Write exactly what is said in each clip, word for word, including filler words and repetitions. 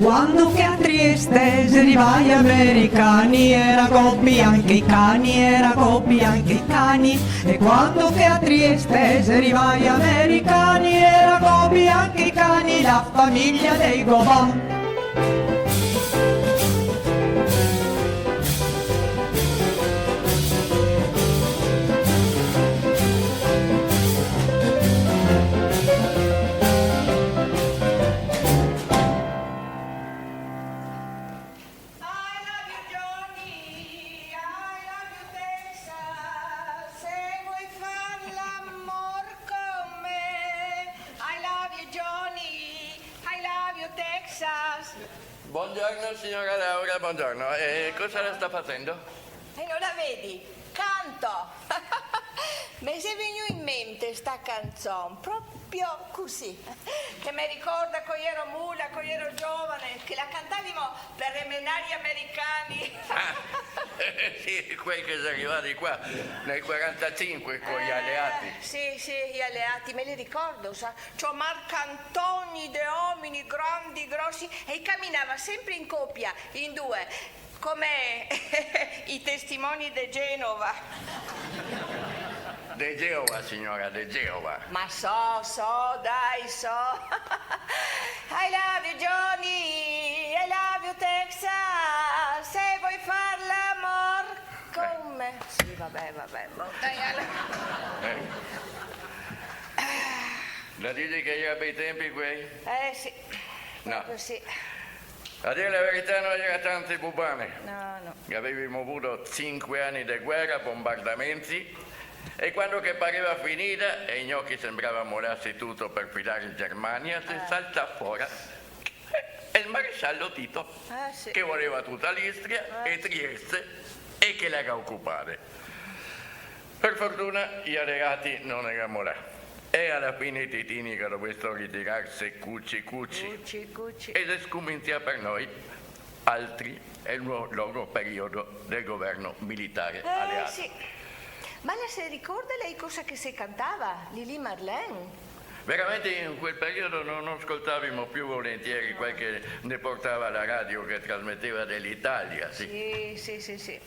Quando che a Trieste xe rivai i americani, era gopi anche i cani, era gopi anche i cani. E quando che a Trieste xe rivai i americani, era gopi anche i cani, la famiglia dei Gobò. I love you, Johnny. I love you, Texas. Se vuoi far l'amor con me. I love you, Johnny. I love you, Texas. Buongiorno, signora Laura, buongiorno. Eh, cosa la sta facendo? E no la vedi? Canto! Me xe vegnù in mente sta canzon, proprio cusì, che me ricorda co iero mula, co iero giovane, che la cantavimo per remenare i americani. Ah, sì, quei che xe rivai qua nel quarantacinque coi, eh, aleati. Sì, sì, i aleati, me li ricordo, sa, ciò, marcantoni de omini grandi, grosi, e i caminava sempre in copia, in due. Come i testimoni de Genova. De Geova, signora, de Geova. Ma so, so, dai, so. I love you, Johnny. I love you, Texas. Se vuoi far l'amor con me. Sì, vabbè, vabbè, boh, dai, allora. Eh. La dice che iera bei tempi quei? Eh, sì. No. Proprio sì. A dir la verità, no iera tante bubane. No, no. Gavevimo vuo cinque ani de guera, bombardamenti, e quando che pareva finita e i gnochi sembrava molarse tuto per filar in Germania, xe, eh, saltà fora, eh, el marescialo Tito, eh, sì, che voleva tuta l'Istria, eh, e Trieste, e che la ga ocupà. Per fortuna i aleati no ne ga molà. E a la fine i titini ga dovesto ritirarse cuci cuci. Cuci cuci. E xe scuminsià per noi altri e un nuo longo periodo del governo militare, eh, aleato. Sì. Ma la se ricorda lei cosa che se cantava, Lili Marlene? Veramente in quel periodo no, no scoltavimo più volentieri quel che ne portava la radio che trasmeteva de l'Italia, sì. Sì, sì, sì, sì.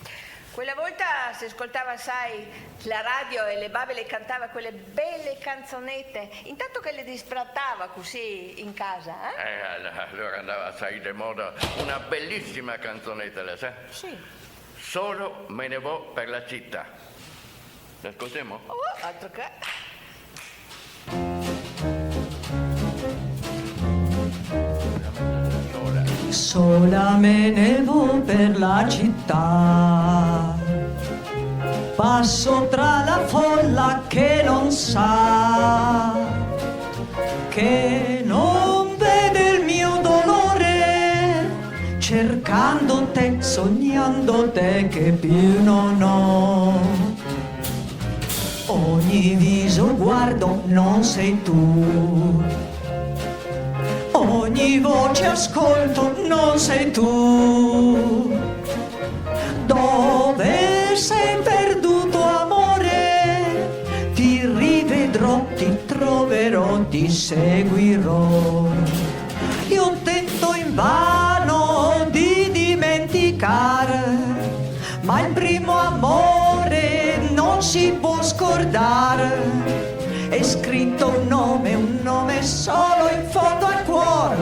Quela volta se scoltava asai la radio e le babe le cantava quele bele canzonete, intanto che le disbratava cusì in casa, eh? Eh, al-, alora andava asai de moda una belisima canzoneta, la sa? Sì. Solo me ne vo per la cità. La scoltemo? Oh, altro che. Sola me ne vo per la cità, paso tra la fola che no sa, che no vede el mio dolore, cercandote, sognandote che più no ho. Ogni viso guardo, non sei tu. Ogni voce ascolto, non sei tu. Dove sei perduto, amore? Ti rivedrò, ti troverò, ti seguirò. Io tento invano di dimenticar, ma il primo amore non si può scordar. È scritto un nome, un nome solo in fondo al cuor.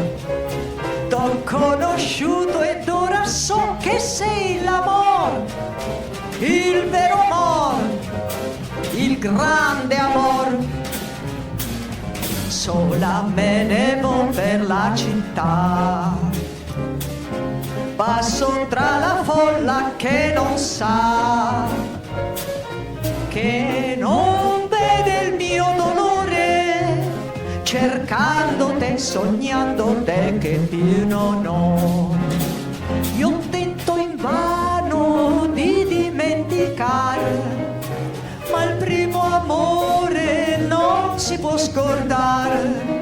T'ho conosciuto ed ora so che sei l'amor, il vero amor, il grande amor. Sola me ne vo per la città, paso tra la fola che non sa, che non vede il mio dolore, cercandote, sognandote che più non ho. Io tento invano di dimenticar, ma il primo amore non si può scordar.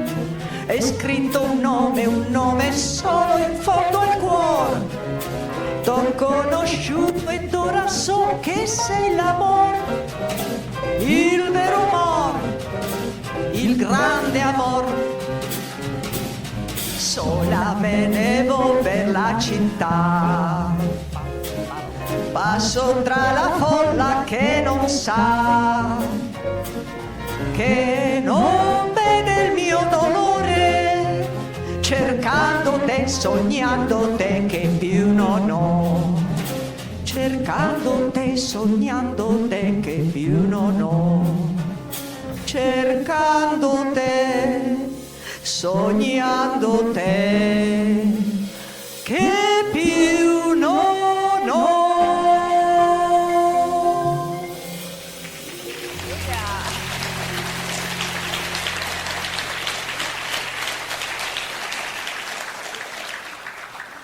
È scritto un nome, un nome solo in fondo al cuor. T'ho conosciuto ed ora so che sei l'amor, il vero amor, il grande amor. Sola me ne vo per la cità, paso tra la fola che no sa che no vede el mio dolore, cercandote, sognandote che più no ho, cercandote, sognandote che più no ho, cercandote, sognandote che più no ho.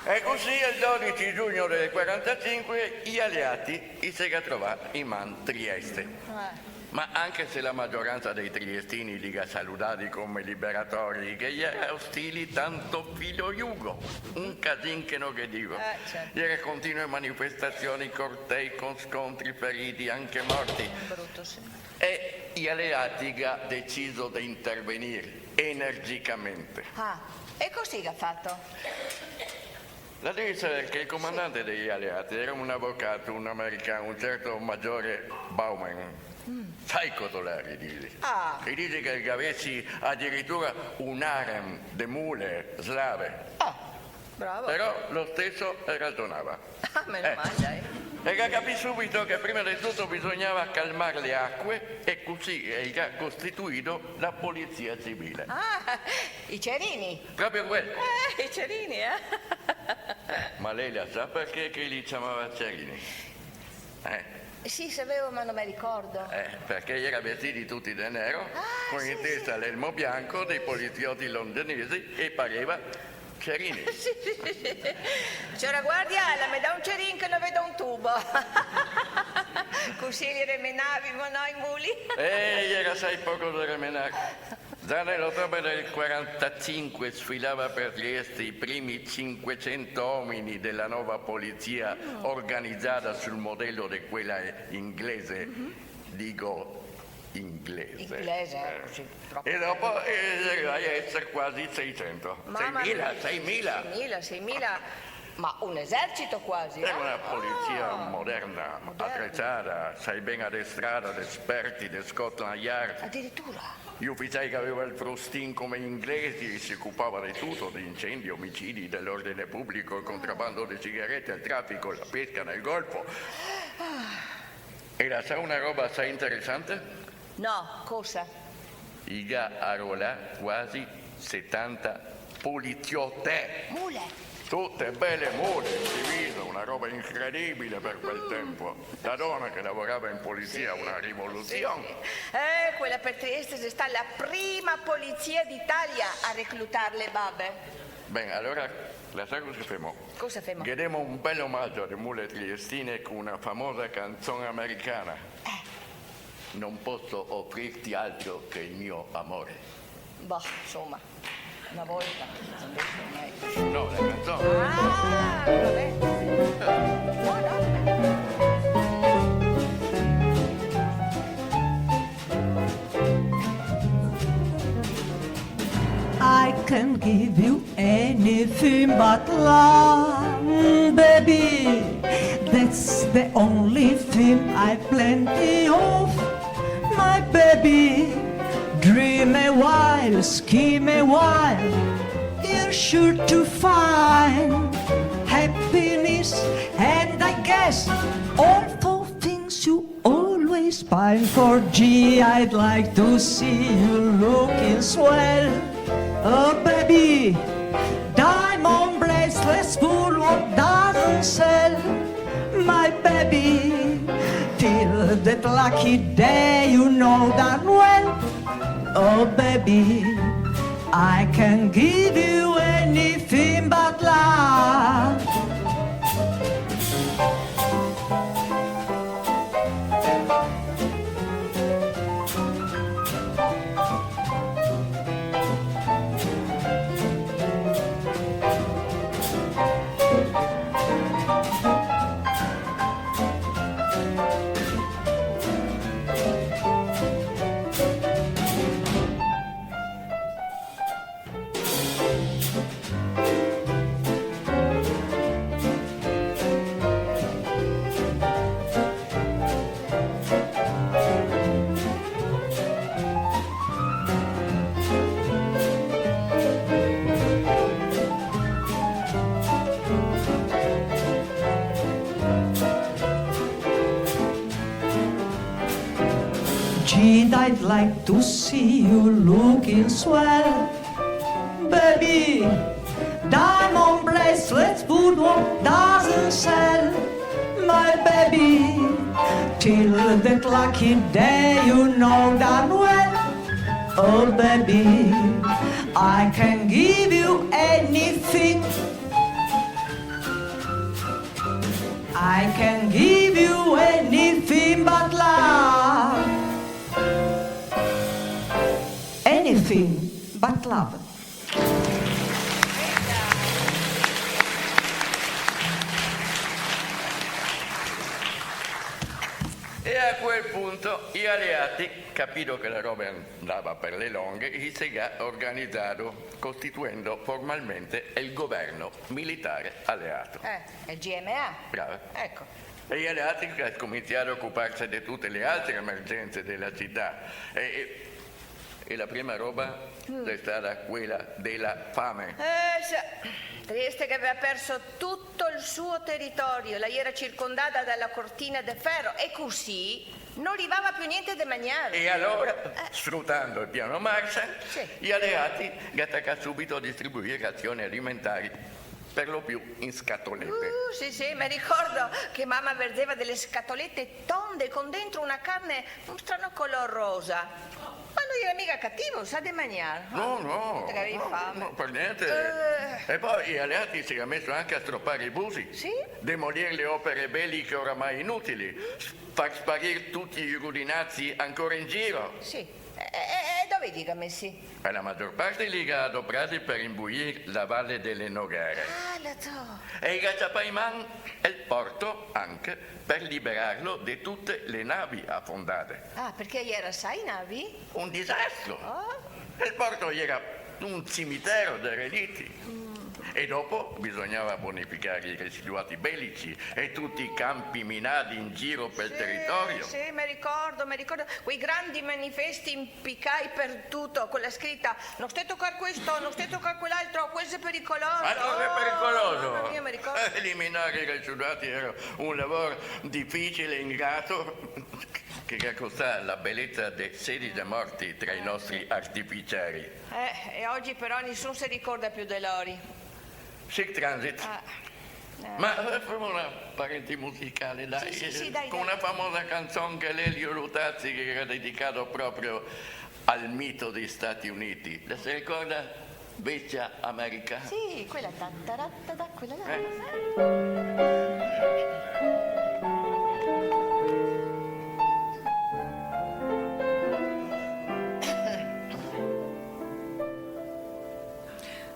E cusì, el dodici giugno del quarantacinque, i aleati i se ga trovà in man Trieste. Eh. Ma anche se la maggioranza dei triestini li ga saludati come liberatori, che i era ostili tanto filo jugo, un casin che no ghe digo. Eh, certo. I era continue manifestazioni, cortei con scontri, feriti, anche morti. Brutto, sì. E i aleati ga deciso de intervenir energicamente. Ah, e così ga fato? La devi saver che el comandante dei aleati era un avocato, un americano, un certo maggiore Bauman. Mm. Sai cosa i dixe? Ah. I dixe che el gavesi adiritura un harem de mule slave. Ah, bravo. Però lo steso el raxonava. Ah, meno mal, dai. E el ga capì subito che prima de tuto bisognava calmar le acque e cusì el ga costituito la polizia civile. Ah, i cerini. Proprio quel. Eh, i cerini, eh. Ma lei la sa perché che i li ciamava cerini? Eh. Sì, savevo, ma non mi ricordo. Eh, perché i era vestiti tuti de nero, ah, con in testa l'elmo bianco dei poliziotti londinesi e pareva cerini. Sì, sì, sì, sì. Siora guardia, la me dà un cerin che no vedo un tubo. Cusì li remenavimo, no, i muli? Eh, i era asai poco da remenar. Già nell'ottobre del quarantacinque sfilava per Trieste i primi cinquecento omini della nuova polizia organizzata sul modello di quella inglese. Dico inglese. Inglese, eh, sì, troppo. E dopo, eh, i è arrivai a essere quasi seicento. Mamma mia. Seimila, seimila. Seimila, seimila. Ma un esercito quasi, eh? Era una polizia moderna, attrezzata, sai, ben addestrata, de esperti, de Scotland Yard. Addirittura? Gli ufficiali che aveva il frustin come inglesi si occupava di tutto, di incendi, omicidi, dell'ordine pubblico, il contrabbando di sigarette, il traffico, la pesca nel Golfo. E la sa una roba assai interessante? No, cosa? I ga arruolà quasi setanta poliziote. Mule. Tutte belle mule, in divisa, una roba incredibile per quel tempo. La donna che lavorava in polizia, sì, una rivoluzione. Sì, sì. Eh, quella per Trieste xe stà la prima polizia d'Italia a reclutar le babe. Ben, allora, la sa cosa femo? Cosa femo? Ghe demo un bel omaggio a le mule triestine con una famosa canzone americana. Eh. Non posso offrirti altro che il mio amore. Boh, insomma, una volta, adesso ormai. No, la canzone. Ah, vabbè. No, no. I can give you anything but love, baby. That's the only thing I've plenty of, my baby. Dream a while, scheme a while, you're sure to find happiness, and I guess all four things you always pine for. Gee, I'd like to see you looking swell. Oh, baby, diamond bracelets full of doesn't sell. My baby, till that lucky day you know darn well. Oh, baby, I can give you anything but love. I'd like to see you looking swell. Baby, diamond bracelets, woodwork doesn't sell. My baby, till that lucky day you know damn well. Oh baby, I can give you anything. I can give you anything but love. Anything but love. E a quel punto i aleati, capito che la roba andava per le longhe, i se ga organizado costituendo formalmente el governo militare aleato. Eh, el G M A. Brava. Eco. E i aleati ga scominsià a ocuparse de tute le altre emergenze de la cità. E, e, e la prima roba xe stata quela de la fame. Eh, sa, Trieste che gaveva perso tuto el suo teritorio, la iera circondada da la cortina de fero, e cusì no rivava più gnente de magnar. E alora, sfrutando el piano Marshall, sì, i aleati ga tacà subito a distribuir razioni alimentari, per lo più in scatolete. Uh, sì, sì, me ricordo che mama verzeva dele scatolete tonde con dentro una carne un strano color rosa. Ma no iera miga cativo, sa, de magnar. No, no, no, no, par gnente. Eh. E po i aleati se ga meso anca a stropar i busi, sì, demolir le opere beliche oramai inutili, far sparir tuti i rudinazi ancora in giro. Sì. E, e, e dove i li ga mesi? E la magior parte i li ga adopradi per imbuir la Vale dele Noghere. Ah, là do. E i ga ciapà in man el porto anca per liberarlo de tute le navi afondade. Ah, parché iera asai navi? Un disastro! Oh. El porto iera un cimitero de reliti. Mm. E dopo bisognava bonificar i residuati belici e tuti i campi minadi in giro pel teritorio. Sì, sì, me ricordo, me ricordo. Quei grandi manifesti impicai par tuto, co la scrita: "No sté tocar questo, no sté tocar quel'altro, questo xe pericoloso." Ma cosa xe pericoloso? Oh, mama mia, me ricordo. Eliminar i residuati iera un lavoro dificile e ingrato, che ga costà la beleza de sedese morti tra i nostri artificieri. Eh, e ogi però nisun se ricorda più de lori. Sic transit. Ah, eh. Ma, eh, femo una parentesi musicale, dai. Sì, sì, sì, dai, dai. Con una famosa canzon che l'Elio Luttazzi che ga dedicà proprio al mito dei Stati Uniti. La se ricorda? Vecia America? Sì, quela ta, ta, ra, ta, ta, quela là. Eh.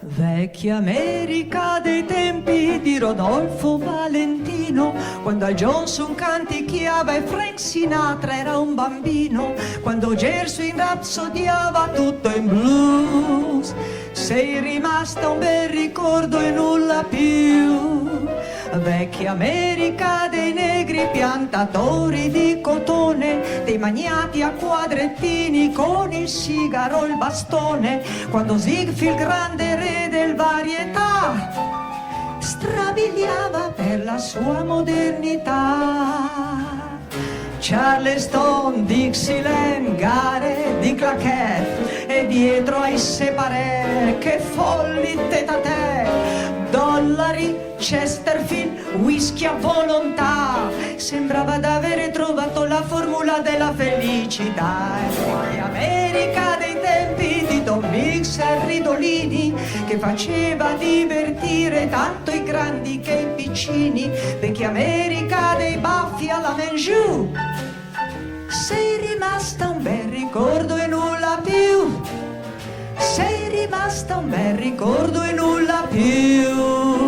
Vecchia America dei tempi di Rodolfo Valentino, quando Johnson cantichiava e Frank Sinatra era un bambino, quando Gershwin rapsodiava tutto in blues. Sei rimasta un bel ricordo e nulla più. Vecchia America dei negri piantatori di cotone, dei magnati a quadrettini con il sigaro e il bastone, quando Ziegfeld, grande re del varietà, strabiliava per la sua modernità. Charleston, Dixieland, gare di claquette, e dietro ai separé che folli tête-à-tête, dollari, Chesterfield, whisky a volontà, sembrava d'avere trovato la formula della felicità. E America dei tempi di Don Mix e Ridolini, che faceva divertire tanto i grandi che i piccini, vecchia America dei baffi alla Menjou. Sei rimasta un bel ricordo e nulla più. Sei rimasta un bel ricordo e nulla più.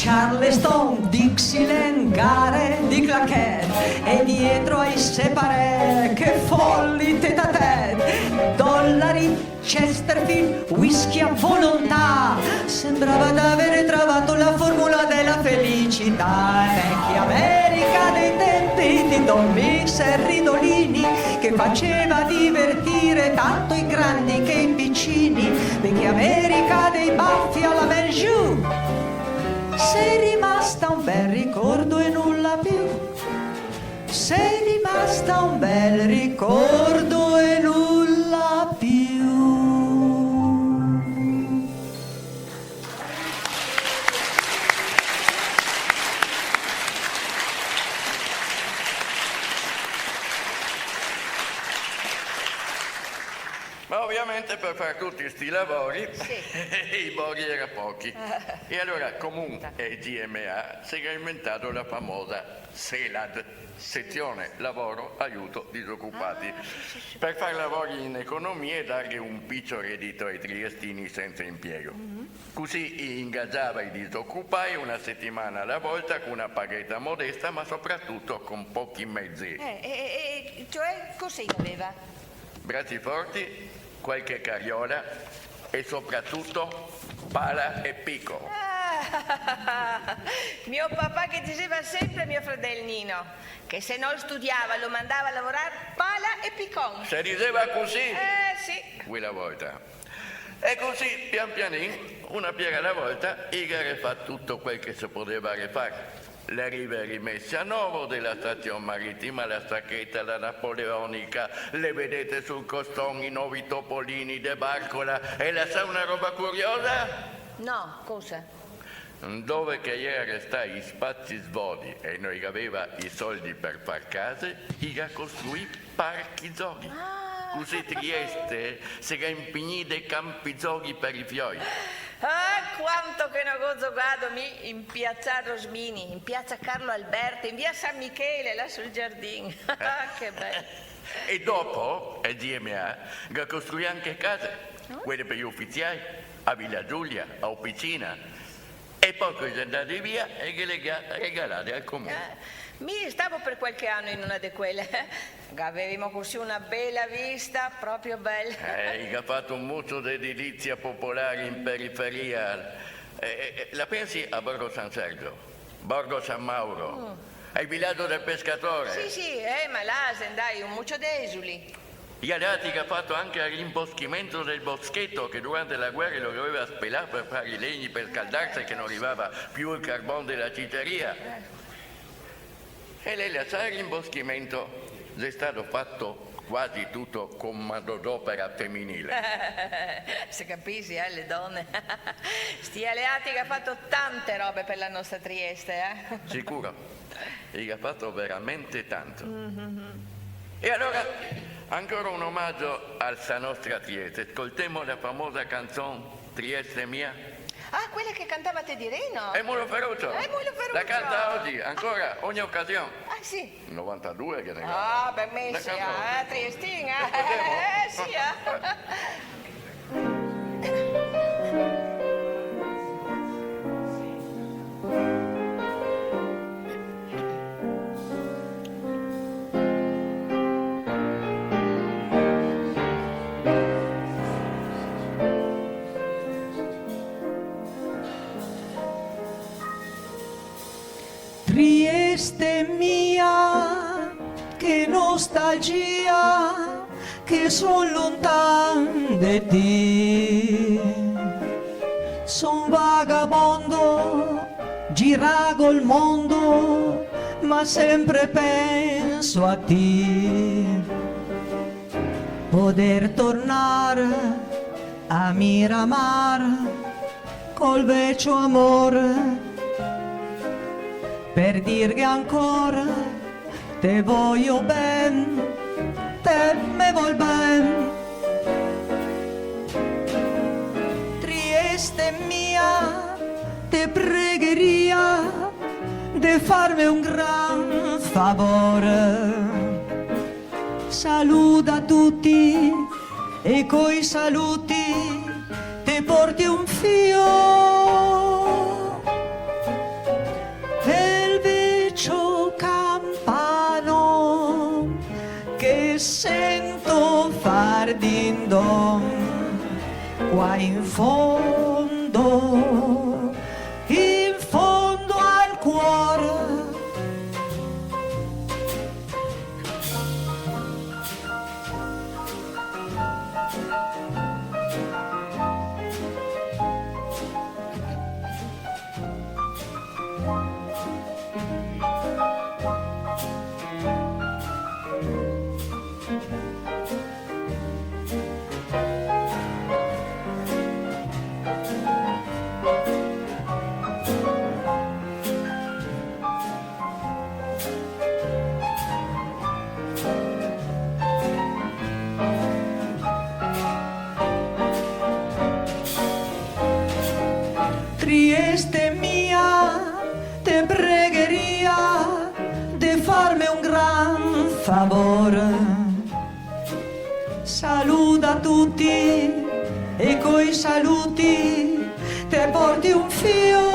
Charleston, Dixieland, gare di claquette, e dietro ai separé, che folli tête à tête, dollari, Chesterfield, whisky a volontà, sembrava d'avere trovato la formula della felicità. Vecchia America dei tempi di Don Mix e Ridolini, che faceva divertire tanto i grandi che i piccini, vecchia America dei baffi alla Belle Joux. Sei rimasta un bel ricordo e nulla più. Sei rimasta un bel ricordo e nulla più. Ma ovviamente per far tuti sti lavori, sì, i bori era pochi. E alora Comun e G M A se ga inventà la famosa SELAD, sezione lavoro aiuto disoccupati, ah, sì, sì, sì, per far lavori in economia e darghe un picio redito ai triestini senza impiego. Cusì i ingagiava i disocupai una setimana a la volta, co una pagheta modesta, ma sopratuto co pochi mezi. Eh, e, e, e, cioè, cosa i gaveva? Brazi forti, qualche cariola e sopratuto pala e pico. Ah, mio papà che diseva sempre a mio fradel Nino, che se no studiava lo mandava a lavorar pala e picon. Se diseva cusì? Eh, sì. Quela volta. E cusì, pian pianin, una piera a la volta, i ga refà tuto quel che se podeva refar. Le rive rimese a novo de la stazion maritima, la Stacheta, la Napoleonica, le vedete sul coston, i novi topolini de Barcola, e la sa una roba curiosa? No, cosa? Dove che i era restà i spazi svodi e no i gaveva i soldi per far case, i ga costruì parchi zoghi. Ah. Cusì Trieste se ga impienì de campi zoghi per i fioi. Ah, quanto che no go zogà mi in piaza Rosmini, in piaza Carlo Alberto, in via San Michele, là sul giardin. Ah, che bel. E dopo, el G M A ga costruì anche case, quele per i ufiziai, a Villa Giulia, a Opicina. E po co i xe ndati via, e ghe le ga regalade al Comun. Eh, mi stavo per qualche ano in una de quele. Gavevimo cusì una bela vista, proprio bela. Eh, i ga fato un mucio de edilizia popolare in periferia. Eh, eh, eh, la pensi a Borgo San Sergio, Borgo San Mauro, el vilazo del pescatore? Sì, sì, eh, ma là xe ndai un mucio de esuli. I aleati ga fato anche el rimboschimento del boscheto, che durante la guera lo gaveva spelà per far i legni per scaldarse, che no rivava più el carbon de la ciceria. E le la sa, el rimboschimento xe stato fato quasi tuto co manodopera feminile. Se capisi, eh, le done. Sti aleati che ga fato tante robe per la nostra Trieste, eh. Sicuro. I ga fato veramente tanto. E alora, ancora un omagio a sta nostra Trieste. Scoltemo la famosa canzon Trieste mia. Ah, quela che cantava Teddy Reno? E Mulo Ferruccio. E Mulo Ferruccio. La canta ogi, ancora, ogni ocasion. Ah, sì. Novantadue che ne canta. Ah, beh, mi sì, eh, triestin, eh. Scoltemo. Eh, sì, eh. Trieste mia, che nostalgia, che son lontan de ti. Son vagabondo, girago el mondo, ma sempre penso a ti. Poder tornar a Miramar col vecio amor, per dirghe ancora: te vojo ben, te me vol ben. Trieste mia, te pregheria de farme un gran favor. Saluda tuti e coi saluti te porti un fior. Sento far din don qua in fondo, in fondo al cuor. Trieste mia, te pregheria de farme un gran favor. Saluda tuti e coi saluti te porti un fior.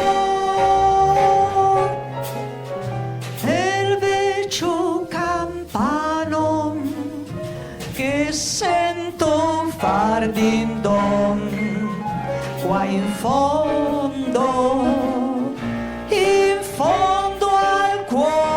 E el vecio campano che sento far din don qua in fondo, in fondo al cuor.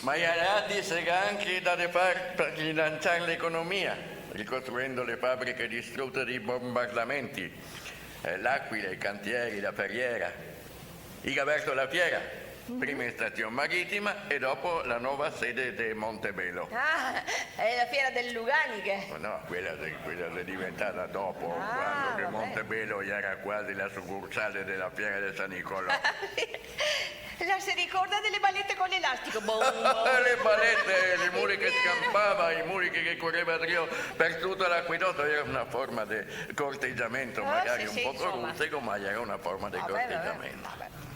Ma i aleati se ga anche dà de far par rilanciar l'economia, ricostruendo le fabriche distrute dai bombardamenti, eh, l'Aquila, i cantieri, la feriera. I ga verto la fiera, prima in Stazion Maritima e dopo la nova sede de Montebello. Ah, xe la fiera del Luganighe. Ma no, quela xe, quela xe diventata dopo, ah, quando che va ben. Montebello iera quasi la sucursale dela fiera de San Nicolò. La se ricorda dele balete co l'elastico? Bom, bom. Le balete, le mule che scampava, i muli che, che coreva drio par tuto l'acquedoto, iera una forma de cortegiamento, ah, magari sì, sì, un poco insoma, rusego, ma iera una forma de cortegiamento. Ah, beh, va ben, va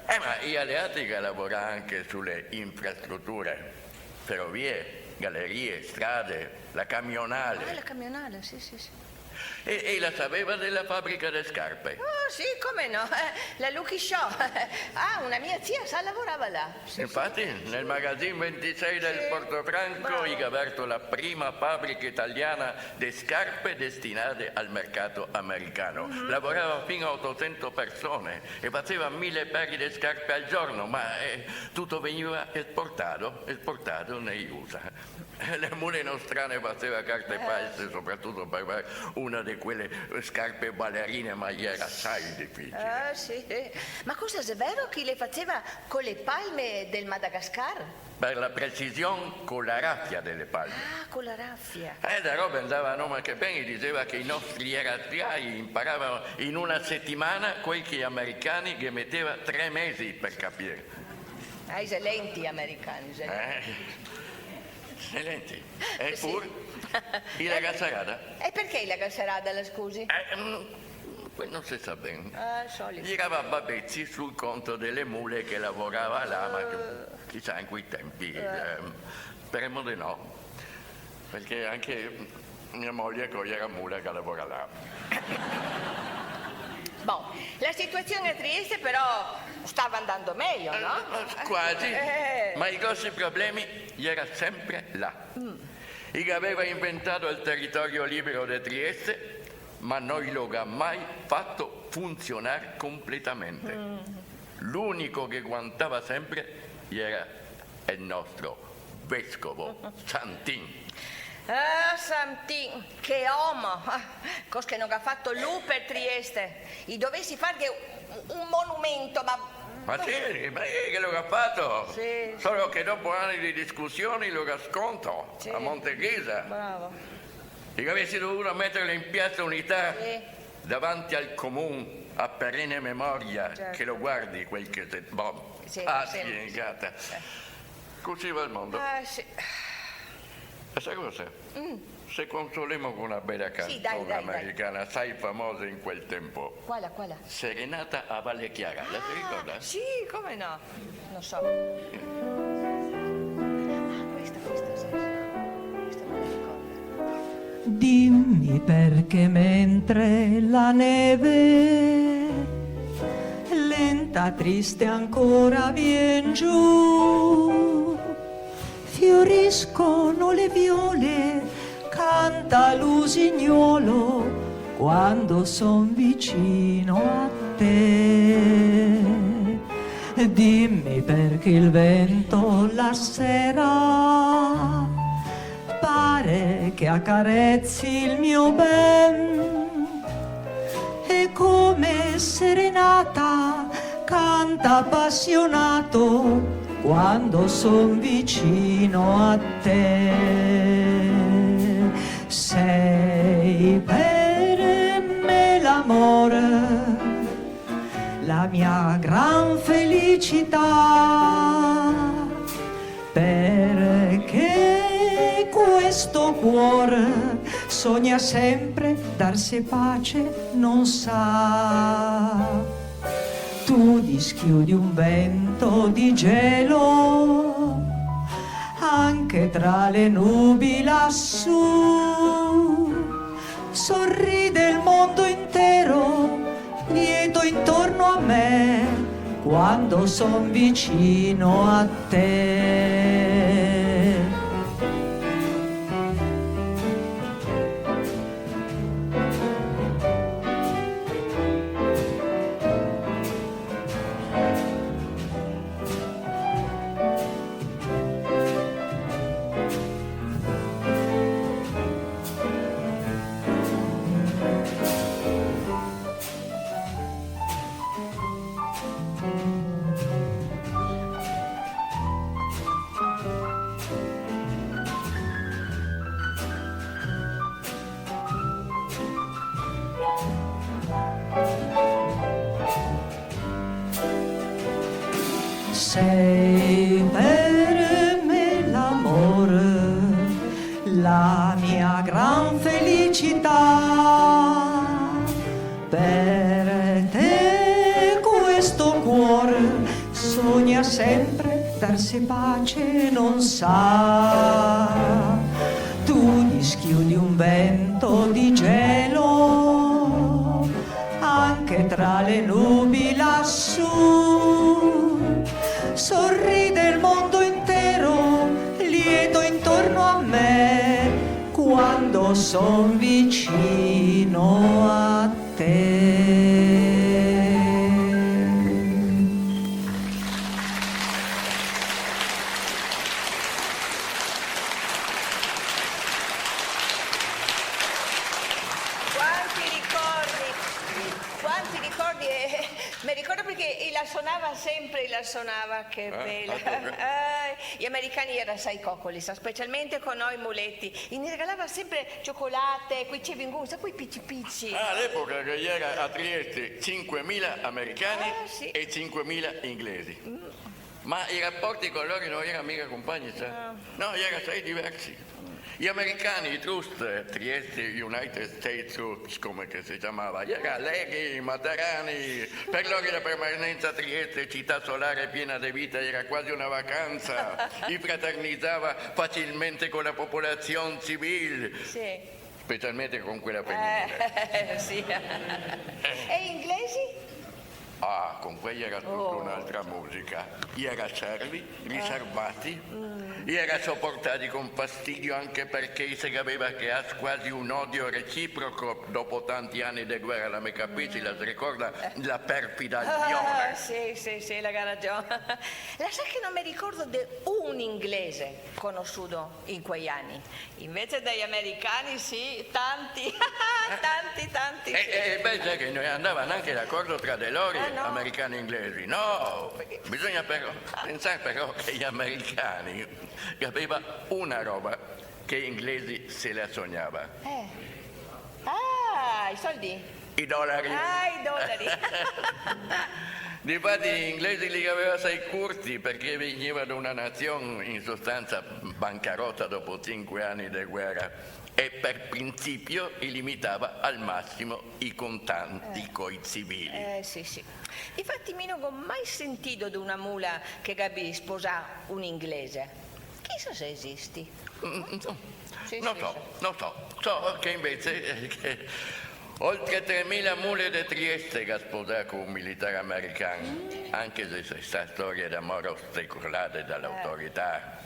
ben. Eh, ma i aleati ga lavorà anche su le infrastruture, ferovie, galerie, strade, la camionale. Ah, la camionale, sì, sì, sì. E, e la saveva dela fabrica de scarpe? Oh, sì, come no? Eh, la Lucky Shoe. Ah, una mia zia, sa, lavorava là. Sì, infati, sì, nel magazin ventisei del Portofranco, bravo, i ga verto la prima fabrica italiana de scarpe destinate al mercato americano. Lavorava fin a otosento persone e faseva mile pari de scarpe al giorno, ma, eh, tuto vegniva esportato, esportato nei U S A. Le mule nostrane faseva carte false, sopratuto par far una de quele scarpe balerine, ma iera asai dificile. Eh, sì. Ma cosa, xe vero che i le faseva co le palme del Madagascar? Par la precision, co la rafia dele palme. Ah, co la rafia. Eh, la roba andava no mal che ben, i diseva che i nostri iera sgai, i imparava in una setimana quel che i americani ghe meteva tre mesi par capir. Ah, i xe lenti i americani, i xe lenti. Eh, i xe lenti. Epur, i la ga sarada. E parché i la ga sarada, la scusi? Eh, mm, quel no se sa ben. Eh, solito. I iera babezi sul conto dele mule che lavorava là, ma che, chisà, in quei tempi, eh, speremo de no. Parché anche mia moglie co iera mula che lavora là. Bon, la situazion a Trieste però stava andando mejo, no? Eh, quasi. Eh. Ma i grosi problemi iera sempre là. I gaveva inventà el teritorio libero de Trieste, ma no i lo ga mai fato funzionar completamente. L'unico che guantava sempre iera el nostro vescovo Santin. Ah, Santin, che omo! Ah, cos che no ga fato lu par Trieste! I dovesi farghe un, un monumento, ma... Ma sì, ma sì che lo ga fato! Sì. Solo che dopo ani de discusion lo ga sconto, sì, a Monte Ghisa. Bravo. I gavesi dovuto meterlo in piaza Unità, sì, davanti al comun, a perene memoria, certo, che lo guardi quel che se... Bon, sì, ah, sì, sì, gata. Eh. Cusì va el mondo. Ah, sì. E sa cosa? Mm. Se consolemo co una bela canzon americana, sai, famosa in quel tempo. Quala, quala? Serenata a Valle Chiara, la se ricorda? Ah, sì, come no? No so. Ah, questa, questa, sì, sì. Dimmi perché mentre la neve lenta, triste ancora vien giù, fioriscono le viole, canta l'usignolo quando son vicino a te. Dimmi perché il vento la sera pare che accarezzi il mio ben, e come serenata canta appassionato quando son vicino a te. Sei per me l'amore, la mia gran felicità, perché questo cuor sogna sempre, darse pace non sa. Tu dischiudi un vento di gelo anche tra le nubi lassù. Sorride il mondo intero, lieto intorno a me, quando son vicino a te. Sei per me l'amor, la mia gran felicità. Per te questo cuor sogna sempre, darse pace non sa. Tu dischiudi un vento di gelo anche tra le nubi lassù. Sorride il mondo intero, lieto intorno a me, quando son vicino a te. Quanti ricordi, quanti ricordi, eh, me ricordo perché i la sonava sempre, i la sonava, che bela. Ah, ah, eh, i americani i era asai cocoli, sa, specialmente co noi muleti. I ne regalava sempre ciocolate, quei cevingun, sa, quei pici pici. Ah, a l'epoca che iera a Trieste cinquemila americani, ah, sì, e cinquemila inglesi. Mm. Ma i raporti co lori no iera miga compagni, sa? Ah. No, iera asai diversi. I americani, i Trust, Trieste United States Trust, come che se ciamava, iera alegri, materani, per lori la permanenza a Trieste, cità solare piena de vita, iera quasi una vacanza. I fraternizava facilmente co la popolazion civil, sì, specialmente con quela feminile. Eh, sì. E i inglesi? Ah, con quei iera tuta, oh, un'altra musica. Iera servi, riservati, mm, iera soportati con fastidio, anche perché se gaveva che as quasi un odio reciproco dopo tanti ani de guera, la me capisi, la se ricorda la perfida Albione. Ah, sì, sì, sì, la ga ragion. La sa che no me ricordo de un inglese conosudo in quei ani. Invece dei americani sì, tanti, tanti, tanti, sì. E, e, beh, sa che no i andava gnanca d'acordo tra de lori, eh, no, americani e inglesi, no. Bisogna però pensar però che i americani gaveva una roba che i inglesi se la sognava. Eh. Ah, i soldi. I dolari. Ah, i dolari. Difati i inglesi li gaveva asai curti, perché i vegniva da una nazion in sostanza bancarota dopo cinque ani de guera, e per principio i limitava al massimo i contanti, eh, coi civili. Eh, sì, sì. Difati mi no go mai sentìo de una mula che gabi sposà un inglese. Chi Chissà se esisti. Mm, no, sì, no so, no so. So che invese, eh, che oltre tremila mule de Trieste che ga sposà co un militare american, anche se xe sta storia d'amor ostacolada da l'autorità,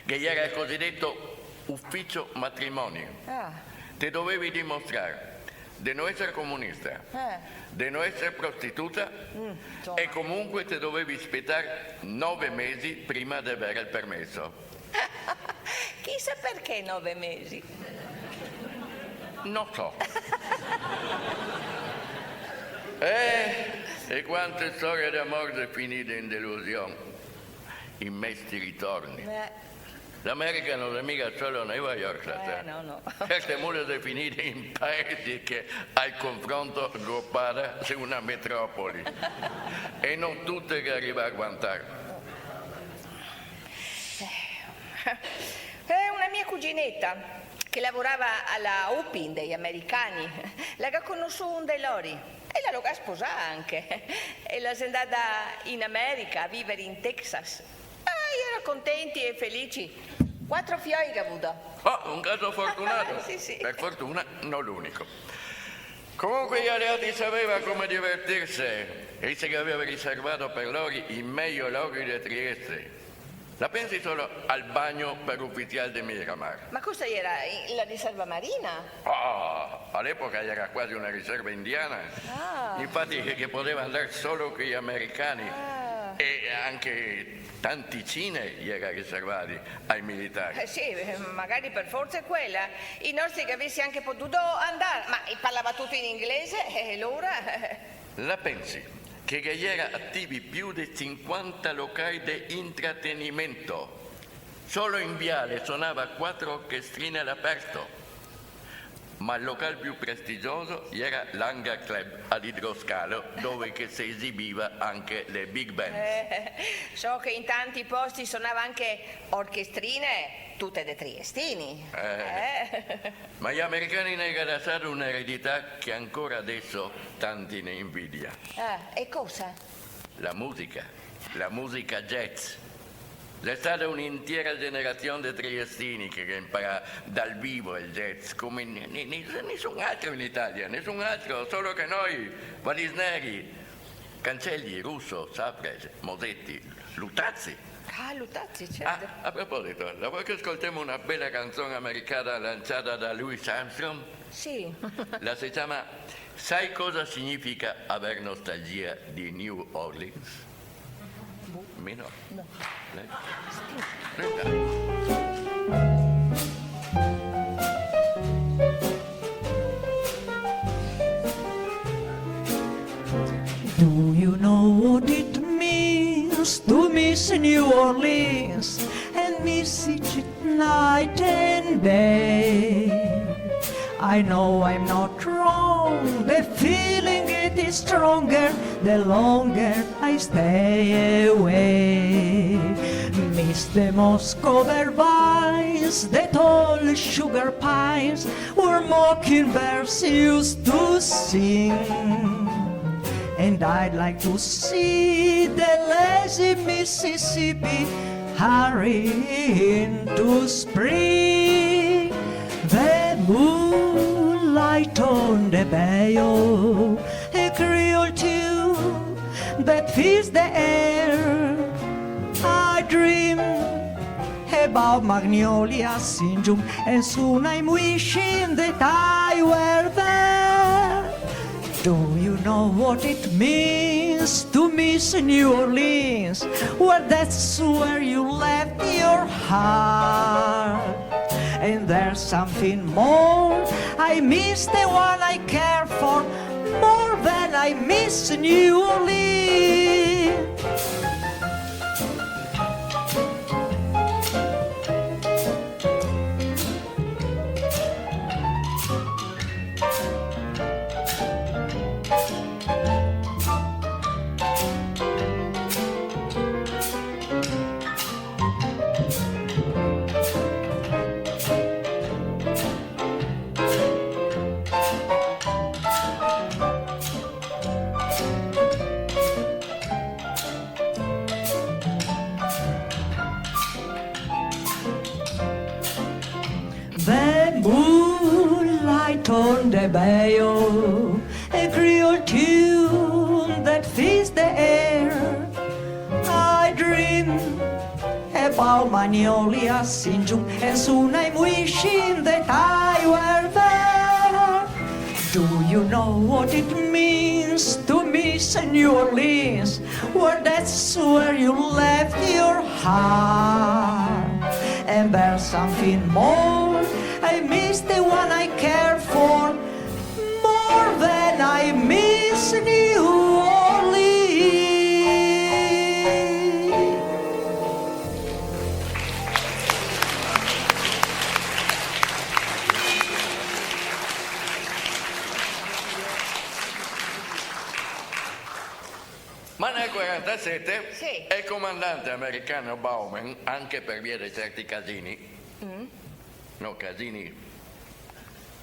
che gera el cosideto ufficio matrimonio. Ah. Te dovevi dimostrar de no eser comunista, eh, de no eser prostituta, mm, insoma, e comunque te dovevi spetar nove mesi prima de aver el permeso. Chissà perché nove mesi. No so. Eh, e quante storie d'amor xe finide in delusion, in mesti ritorni. Eh. L'America no xe miga solo New York, sa. Eh, no, no. Certe mule xe finide in paesi che al confronto go para xe una metropoli. E no tute che riva a guantar. Eh, una mia cugineta che lavorava a la Upim dei americani, la ga conosù un de lori e la lo ga sposà anche. E la xe ndada in America a viver in Texas. Ah, i era contenti e felici. Quatro fioi che ga vudo. Oh, un caso fortunato. Sì, sì. Per fortuna, no l'unico. Comunque, i aleati saveva come divertirse. E se gaveva riservà per lori i mejo lochi de Trieste. La pensi solo al bagno per ufisial de Miramar. Ma cosa era? I-, la riserva marina? Ah, a l'epoca era quasi una riserva indiana. Ah. Infati, che, che podeva andar solo coi americani. Ah. E anche tanti cine i era riservadi ai militari. Eh, sì, eh, magari per forza quela. I nostri che gavesi anche potuto andar, ma i parlava tuto in inglese, e alora? La pensi che ghe iera ativi più de sinquanta locai de intratenimento? Solo in Viale sonava quatro orchestrine a l'aperto. Ma el local più prestigioso iera l'Hangar Club a l'Idroscalo, dove che se esibiva anche le big band. Eh, so che in tanti posti sonava anche orchestrine, tute de triestini. Eh. Eh. Ma i americani ne ga lasà un'eredità che ancora adeso tanti ne invidia. Ah, e cosa? La musica, la musica jazz. Xe stata un'intiera generazion de triestini che, che ga inparà dal vivo el jazz, come ni-, ni-, ni-, nisun altro in Italia, nisun altro, solo che noi, Vallisneri, Cancelli, Russo, Safreg, Mosetti, Luttazzi. Ah, Luttazzi, certo. Ah, a proposito, la vol che scoltemo una bela canzon americana lanciada da Louis Armstrong? Sì. La se ciama Sai cosa significa aver nostalgia di New Orleans? Boh. Mi no. No. Eh? Senta. Do you know what it means to miss New Orleans and miss each night and day? I know I'm not wrong, the feeling it is stronger the longer I stay away. Miss the moss covered vines, the tall sugar pines, where mockingbirds used to sing. And I'd like to see the lazy Mississippi hurry into spring. The moonlight on the bayou, a Creole tune that fills the air. I dream about magnolias in June, and soon I'm wishing that I were there. Do you know what it means to miss New Orleans? Well, that's where you left your heart. And there's something more. I miss the one I care for more than I miss New Orleans. The bell, a cruel tune that fills the air. I dream about magnolias in June, and soon I'm wishing that I were there. Do you know what it means to miss New Orleans? Well, that's where you left your heart. And there's something more. I miss the one I care for more than I miss New Orleans. Ma nel quarantasette, sì, el comandante americano Bowman, anche per via di certi casini, mm, no, casini,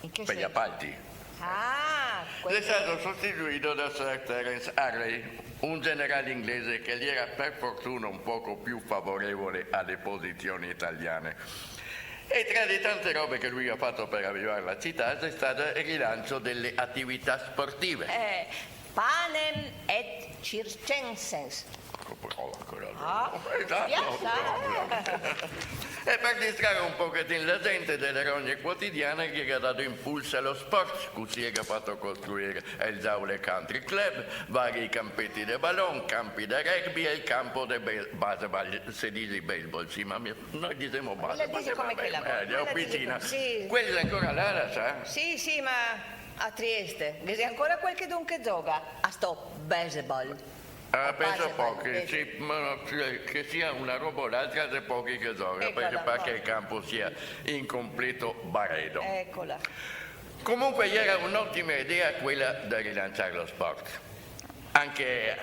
in che senso? Per gli appalti. Ah, quel... L'è stato sostituito da Sir Terence Harley, un generale inglese che gli era per fortuna un poco più favorevole alle posizioni italiane. E tra le tante robe che lui ha fatto per ravvivare la città c'è stato il rilancio delle attività sportive. Eh, Panem et circenses. Che parola quela lì. Ah, esatto, piace, proprio. E per distrarre un pochetin la gente delle rogne quotidiane, el ghe ga dato impulso allo sport, cusì el ga fato costruire el Zaule Country Club, vari campeti de balon, campi de rugby e el campo de be-, baseball, se disi baseball, sì, ma mi, noi disemo baseball, sì, ma come quela, eh, de oficina. Sì. Quela xe ancora là, la sa? Sì, sì, ma a Trieste, ghe xe ancora qualchedun che zoga a sto baseball? Ah, penso pochi, sì, ma che, che sia una roba o l'altra, xe pochi che zoga, ecola, perché par che el campo sia in completo baredo. Ecola. Comunque, iera un'otima idea quela de rilanciar lo sport, anche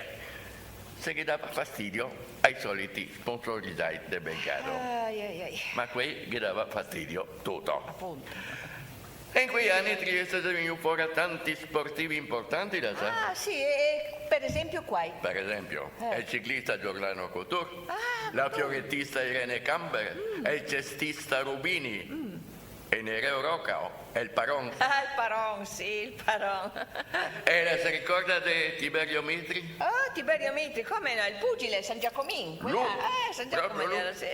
se ghe dava fastidio ai soliti sponsorizai de Belgrado. Ai, ai, ai. Ma quei ghe dava fastidio tuto. Apunto. E in quei ani Trieste xe vegnù fora tanti sportivi importanti, la sa? Ah, sì, e, e per esempio quai? Per esempio, eh, el ciclista Giordano Cottur, ah, la fioretista Irene Camber, mm, el cestista Rubini, mm, e Nereo Rocca, el Paron. Ah, el Paron, sì, el Paron. E la se ricorda de Tiberio Mitri? Oh, Tiberio Mitri, come no, el pugile, San Giacomin, quela, lu, eh, San Giacomin proprio lu. Iera, sì.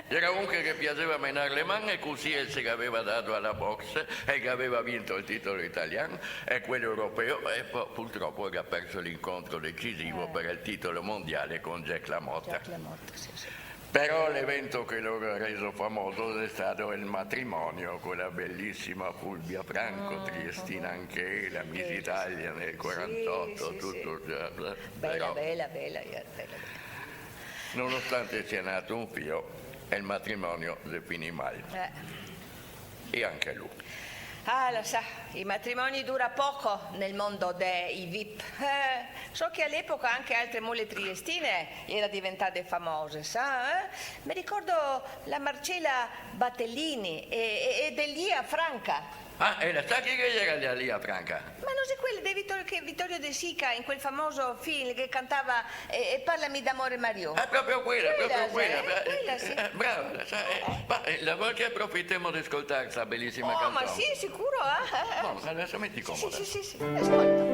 Iera un che ghe piaseva menar le man e cusì el se gaveva dato a la boxe e el gaveva vinto el titolo italian e quelo europeo e po purtropo el ga perso l'incontro decisivo, eh, per el titolo mondiale con Jack LaMotta. Jack LaMotta, sì, sì. Però l'evento che lo ga reso famoso xe stato el matrimonio con la belisima Fulvia Franco, ah, triestina anche ela, Miss Italia nel quarantoto, sì, sì, tuto, sì. Bela, però bela, bela, bela, bela. Nonostante sia nato un fio, el matrimonio xe finì mal. Eh. E anche lu. Ah, lo sa, i matrimoni dura poco nel mondo dei vip. Eh, so che a l'epoca anche altre mule triestine iera diventate famose, sa, eh? Me ricordo la Marcela Battellini e, e, e Delia Franca. Ah, e la sa chi che iera Delia Franca? Ma no xe quela de Vittor-, che Vittorio De Sica in quel famoso film che cantava, eh, eh, Parlami d'amore, Mario? Xe proprio quela, quela, proprio quela. Sì, eh, quela, sì. Eh, brava, la sa, eh. Ma, eh, la vol che aprofitemo de scoltar sta belisima canzon? Oh, ma sì, sicuro, eh, eh, eh. Bon, adeso meti comoda. Sì, sì, sì, sì, sì. Ascolta.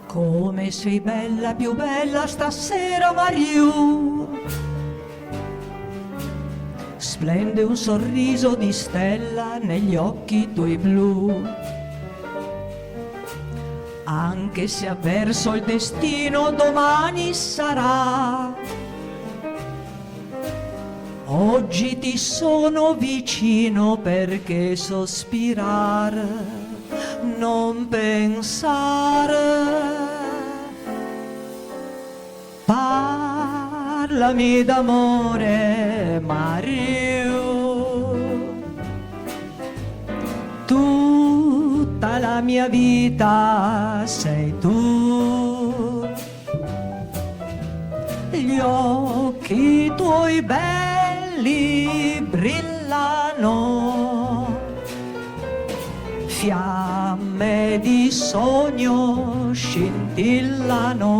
Come sei bella, più bella stasera, Mariù. Splende un sorriso di stella negli occhi tuoi blu. Anche se avverso il destino domani sarà, oggi ti sono vicino, perché sospirar, non pensar. Parlami d'amore, Mariù. Tutta la mia vita sei tu. Gli occhi tuoi belli brillano, fiamme di sogno scintillano.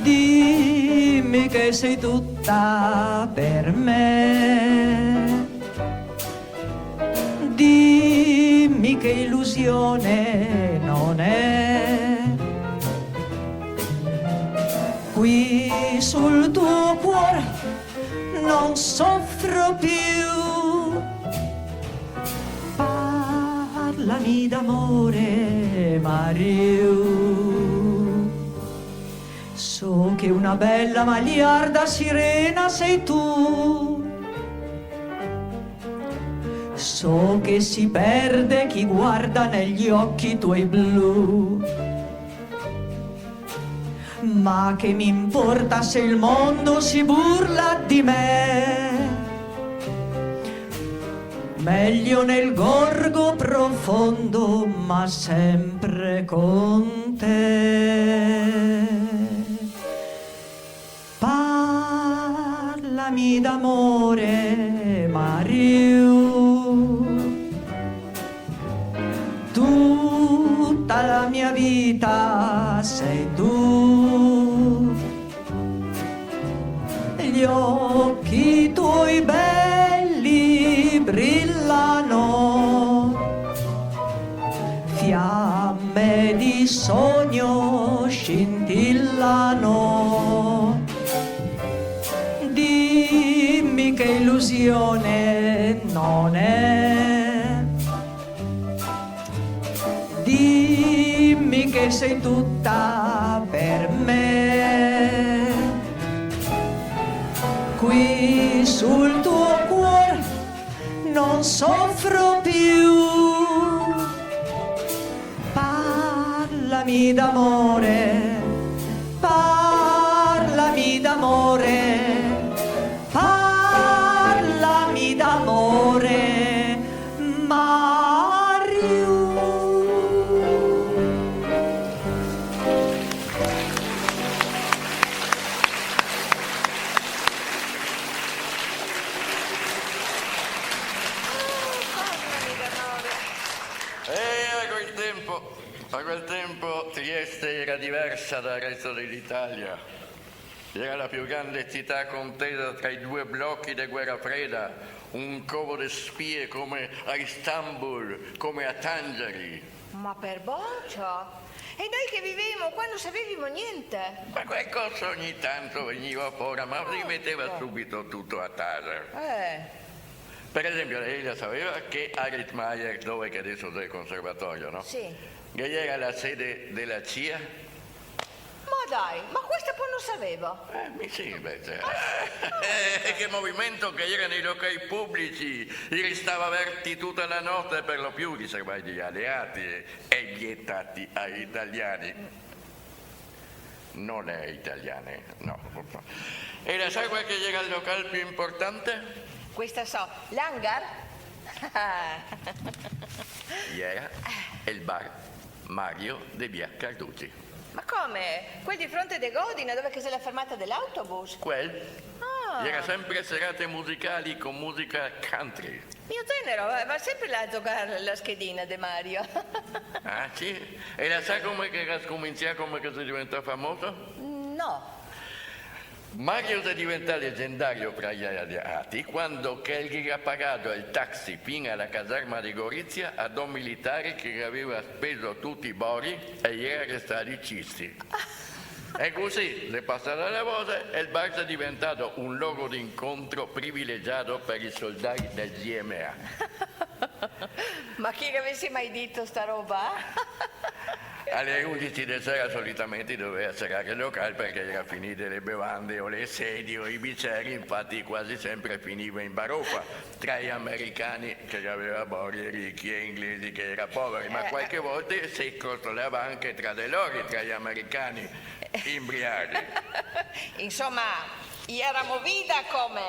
Dimmi Che sei tuta per me. Dime che ilusion no xe. Qui sul to cuor no sofro più. Parlame d'amor, Mario. So che na bela, ma liarda sirena sei ti. So che se perde chi varda nei oci to blu. Ma che me inporta se el mondo se burla de me? Mejo nel gorgo profondo, ma sempre con te. Parlame d'amor, Mario. Tuta la mia vita sei ti. Gli oci tuoi beli brillano, fiamme di sogno scintillano. Dime che ilusion no xe. Dime che sei tuta per me. Qui sul to cuor no sofro più. Parlame d'amor, parlame d'amor, parlame d'amor, Mario. Eh, a quel tempo, a quel tempo Trieste era diversa dal resto de l'Italia. Era la più grande cità contesa tra i due blocchi de guerra freda, un covo de spie come a Istanbul, come a Tangeri. Ma per bocia! E noi che vivevimo qua no savevimo niente. Ma qualcosa ogni tanto veniva fora, ma si meteva subito tutto a tacere. Eh. Per esempio, lei la sapeva che a Rittmeyer, dove che adesso c'è il conservatorio, no? Sì. Che era la sede della CIA? Ma dai, ma questa po no savevo. Eh, mi sì, invece. Ah, sì? Eh, che movimento che era nei locali pubblici, i restava aperti tutta la notte, per lo più riservati agli alleati e vietati ai italiani. Non è italiane, no. E la sa qual che era el local più importante? Questa so, l'hangar? Iera el bar Mario de via Carducci. Ma come? Quel di fronte de Godina, dove che xe la fermata de l'autobus? Quel. Ah. Iera sempre serate musicali con musica country. Mio genero va, va sempre là a giocare la schedina de Mario. Ah, sì? E la sa come che el scominsià, come che el xe diventà famoso? No. Mario xe diventà legendario fra gli alleati quando che el ghe ga pagà el taxi fin a la caserma de Gorizia a do militari che gaveva speso tuti i bori e i iera restati cisti. E cusì, xe pasada la voce e el bar xe diventà un logo de incontro privilegià per i soldai del G M A. Ma chi che gavese mai dito sta roba? Alle undici de sera solitamente doveva serare el local perché iera finide le bevande o le sedie o i biceri, infati quasi sempre finiva in barofa tra i americani che gaveva bori e richi e inglesi che iera poveri, ma qualche volta se costolava anche tra de lori, tra i americani imbriaghi. Insoma, iera movida come...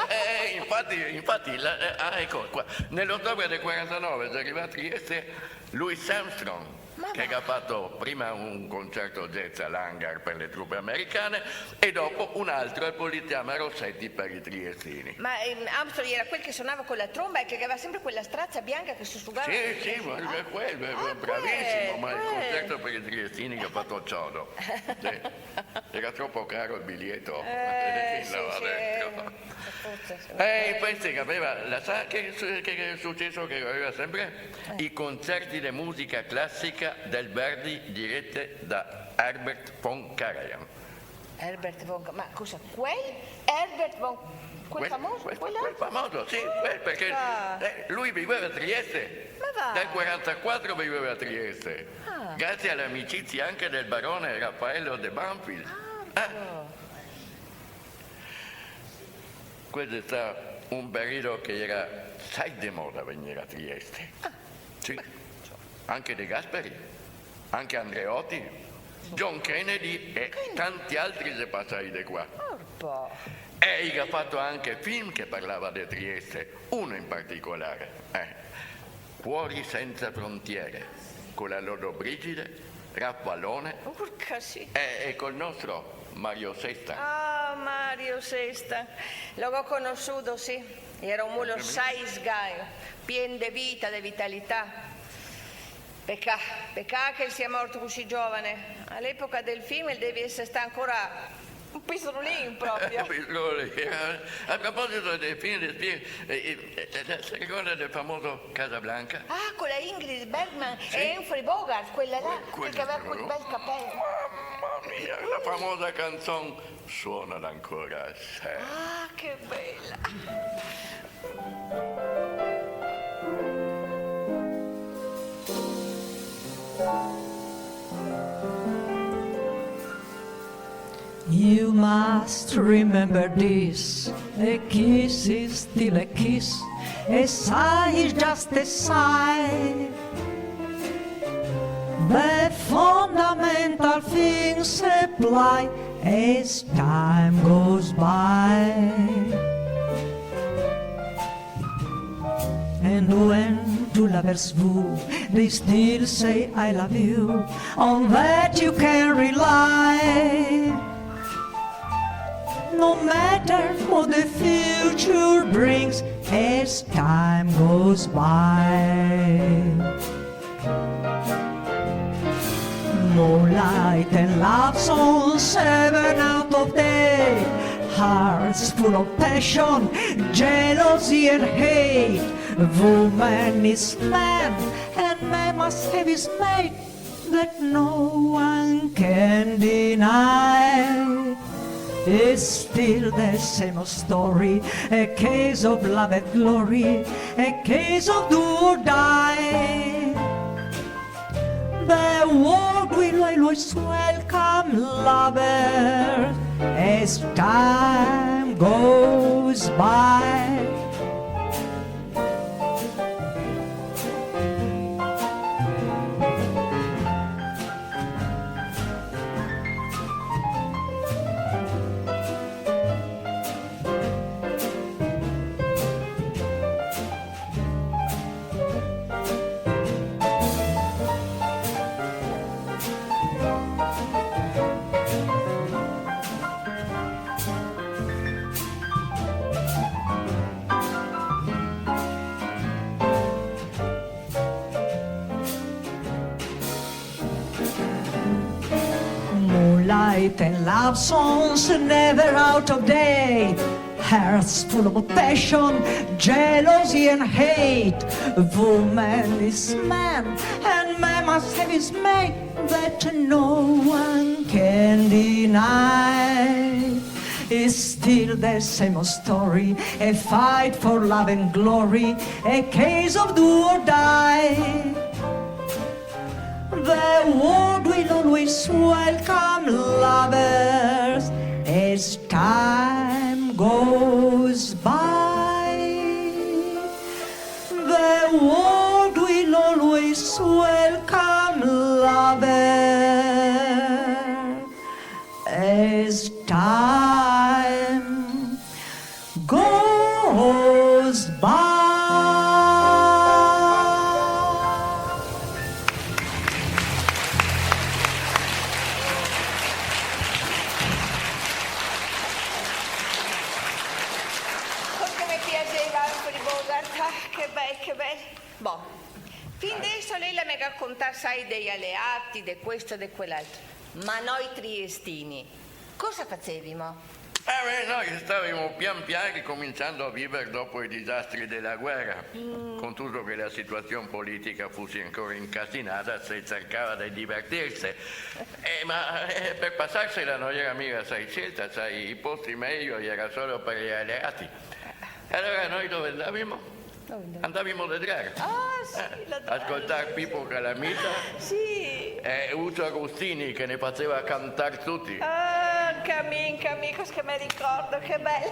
Eh, infati, infati, la, eh, ah, eco qua. Nell'ottobre del quarantanove xe rivà a Trieste Louis Armstrong, Ma che va. Che ga fato prima un concerto jazz all'Hangar per le truppe americane e dopo un altro al Politeama Rossetti per i triestini. Ma, ehm, Armstrong era quel che sonava con la tromba e che aveva sempre quella strazza bianca che susugava? Sì, sì, ma ah, quel, ah, bravissimo, quel, ma il concerto per i triestini che ha fatto Ciodo. Sì. Era troppo caro il biglietto. Eh, sì, sì, eh, forse, sì. Eh, pensi che aveva la sa-, che su-, che, che successo che aveva sempre? Eh. I concerti de musica classica del Verdi dirette da Herbert von Karajan. Herbert von Ka-, ma cosa, quel Herbert von, quel famoso, quel, quel famoso, sì, quel, perché, eh, lui viveva a Trieste. Ma va. Dal quarantaquattro viveva a Trieste. Ah. Grazie all'amicizia anche del barone Raffaello de Banfield. Ah, ecco. Questo xe stà un periodo che era assai de moda venir a Trieste. Ah. Sì. Anche De Gasperi, anche Andreotti, John Kennedy e tanti altri xe pasai de qua. Orpo. E i ga fato anche film che parlava de Trieste, uno in particolare, eh, Cuori senza frontiere, con la Lollobrigida, Rafalone. Urca, sì. E, e col nostro Mario Sesta. Ah, Mario Sesta. Lo go conosudo, sì. Era un mulo sai sgaio, pien de vita, de vitalità. Pecà, pecà che el sia morto cusì giovane. A l'epoca del film el devi eser stà ancora un pistrulin proprio. Pistrulin. A proposito del film, del film, eh, eh, eh, se ricorda del famoso Casablanca? Ah, con la Ingrid Bergman e Humphrey Bogart, quella là, che aveva quel bel capello. Mamma mia, la famosa canzone Suonala ancora, sì. Ah, che bella! You must remember this, a kiss is still a kiss, a sigh is just a sigh. The fundamental things apply as time goes by. And when two lovers woo, they still say, "I love you," on that you can rely. No matter what the future brings, as time goes by. Moonlight and love songs, seven out of date. Hearts full of passion, jealousy and hate. Woman is man, and man must have his mate that no one can deny. It's still the same old story, a case of love and glory, a case of do or die. The world will always welcome lovers as time goes by. Moonlight and love songs never out of date. Hearts full of passion, jealousy and hate. Woman is man, and man must have his mate that no one can deny. It's still the same old story, a fight for love and glory, a case of do or die. The world will always welcome lovers as time goes by. The world will always welcome lovers as time goes by. Bon, fin deso lei la me ga contà, sa, dei aleati, de questo e de quel'altro. Ma noi triestini cosa facevimo? Eh, beh, noi stavimo pian pian ricominciando a viver dopo i disastri dela guera. Mm. Con tuto che la situasion politica fuse ancora incasinada, se cercava de divertirse. Eh, ma, eh, per pasarsela no iera miga, sa, scelta, sa, i posti mejo iera solo per i aleati. E alora noi dove andavimo? Dove andavimo? Andavimo de drag. Ah, sì, eh, la drag, a scoltar Pippo Calamita. Sì. E Ucio Agostini che ne faceva cantar tuti. Ah, anca mi, anca mi, cosa che me ricordo, che bel.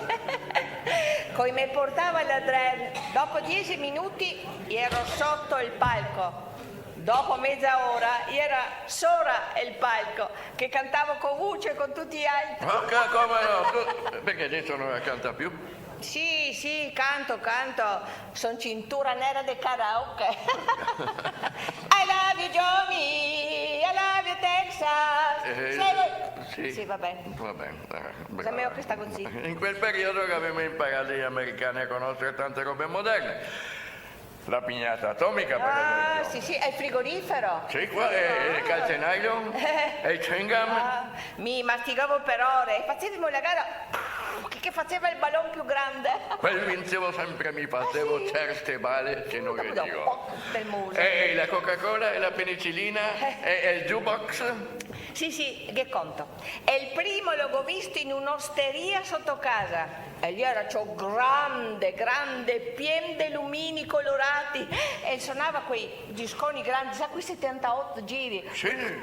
Co i me portava la drag, dopo diese minuti iero soto el palco. Dopo meza ora iera sora el palco, che cantavo co Ucio e co tuti i altri. Ma che, come no? Tu, perché deso no la canta più? Sì, sì, canto, canto. Son cintura nera de karaoke. I love you, Johnny. I love you, Texas. Eh, sì. Sì, va ben. Va ben, eh, brava. Xe mejo che sta cusì. In quel periodo che gavemo inparà i americani a conoser tante robe moderne. La pignata atomica, per esempio. Ah, sì, sì, e el frigorifero. Sì, qua, e, e le calze nylon, e i chewing gum. Ah, mi mastigavo per ore e facevimo la gara, chi che faceva el balon più grande. Quel vincevo sempre mi, facevo certe bale che no ghe digo. Del muso. E, e la Coca-Cola, e la penicilina, e, e el jukebox. Sì, sì, ghe conto. E el primo lo go visto in un'osteria soto casa. E lì iera ciò grande, grande, pien de lumini colorati. E sonava quei disconi grandi, sa, quei setantaoto giri. Sì. E,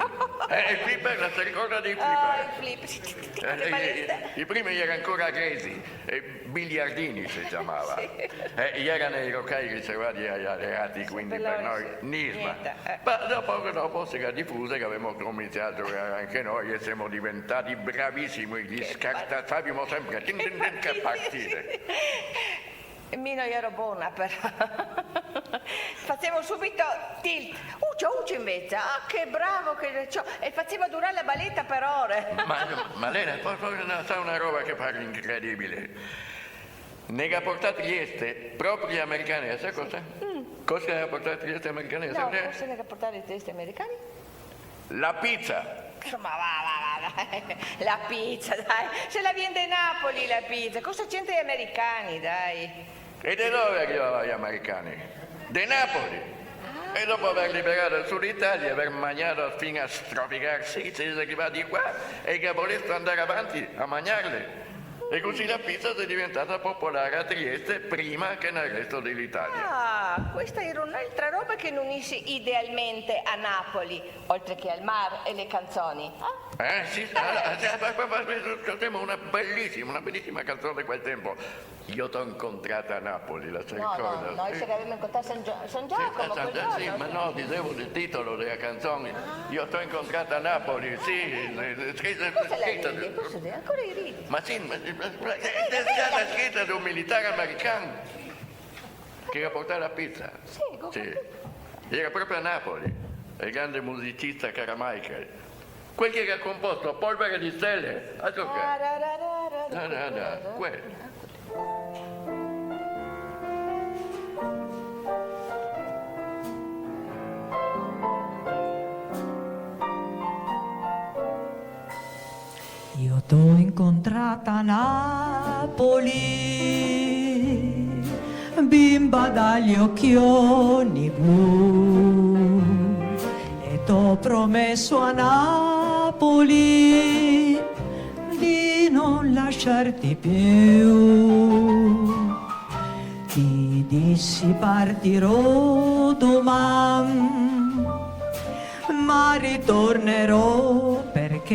e i flipper, la se ricorda dei flipper? Ah, i flipper, sì, sì, sì, eh, che i, i primi iera ancora gresi. E Biliardini se ciamava. Sì. Eh, iera nei locai riservai ai aleati, quindi per noi nisma. Niente, eh. Ma dopo, dopo se ga difusa, che gavemo cominsià a giugar anca noi e semo diventati bravisimi, li scartasavimo sempre, tin, tin, tin, che partite. Mi no iero bona, però. Facevo subito tilt. Ucio, Ucio invece, ah, che bravo che ciò, e faceva durar la baleta per ore. Ma, ma Lena, po-, po-, no, sa una roba che par incredibile. Ne ga portà a Trieste proprio i americani, sa cosa? Mm. Cosa ne ga portà a Trieste i americani? No, sa cosa? Cosa ne ga portà a Trieste i americani? La pizza. Ma va, va, va, va. La pizza, dai. Se la vien de Napoli la pizza. Cosa c'entra i americani, dai? E de dove rivava i americani? De Napoli. Ah. E dopo aver liberà el Sud Italia, aver magnà fin a stroficarse, i xe rivai qua e i ga volesto andar avanti a magnarle. E cusì la pizza xe diventà popolar a Trieste prima che nel resto de l'Italia. Ah, questa iera un'altra roba che no unise idealmente a Napoli, oltre che el mar e le canzoni. Ah. Eh, sì, ah, ah, sì, ah, ah, ah, ah, scoltemo una belisima, una belisima canzon de quel tempo. Io t'ho incontrata a Napoli, la se ricorda? No, no, noi se gavemo incontrà a San Gio-, San Giacomo, sì, a San Gio-, quel giorno, sì, ma no, disevo el titolo dela canzon. Ah. Io t'ho incontrata a Napoli, sì, eh, eh, scrita, cosa la scrita ride? Cosa la ride? Ancora i ridi? Ma sì, ma, ma, ma, eh, eh, eh, xe stata scrita da un militare american che ga portà la pizza. Sì, go capìo. Iera proprio a Napoli, el grande musicista Carmichael. Quel che ga composto Polvere di stelle, altro che. Ah, ra, ra, ra, ra, ra, ra, ra, ra. No, no, no, quel. Io t'ho incontrata a Napoli, bimba dagli occhioni blu, e t'ho promesso a Napoli di non lasciarti più. Ti dissi: "Partirò doman, ma ritornerò, perché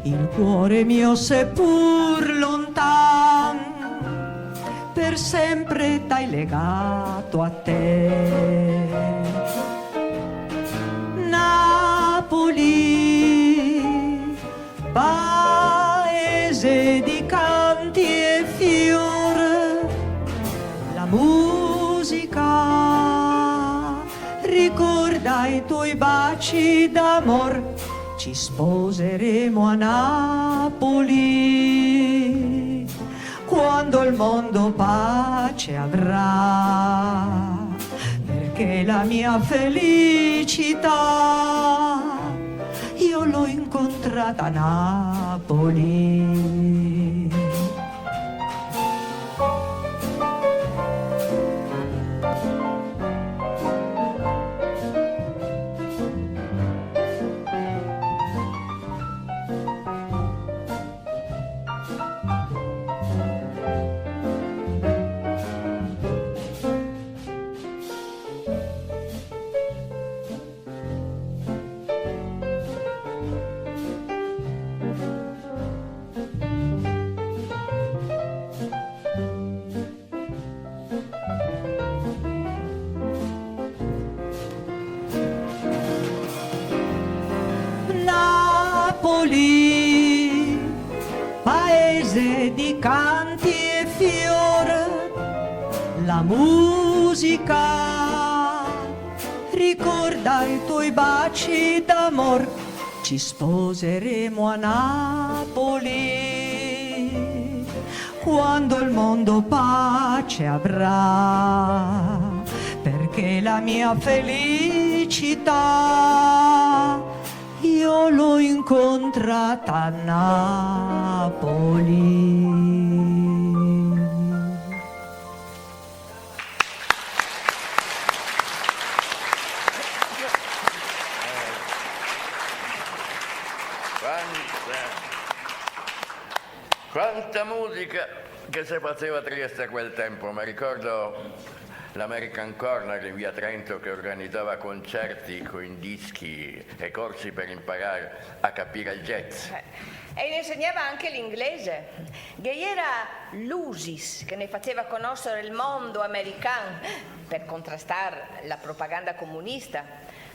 il cuore mio, seppur lontan, per sempre t'hai legato a te." Napoli, paese di canti e fior, la musica ricorda i tuoi baci d'amor. Ci sposeremo a Napoli, Quando il mondo pace avrà, perché la mia felicità io l'ho incontrata a Napoli. Napoli, paese di canti e fior, la musica ricorda i tuoi baci d'amor. Ci sposeremo a Napoli quando il mondo pace avrà, perché la mia felicità io l'ho incontrata a Napoli. Quanta, quanta musica che se faceva a Trieste a quel tempo. Me ricordo l'American Corner in via Trento che organizzava concerti con dischi e corsi per imparare a capire il jazz. Eh, e insegnava anche l'inglese. Ghe iera l'USIS, che ne faceva conoscere il mondo american per contrastar la propaganda comunista.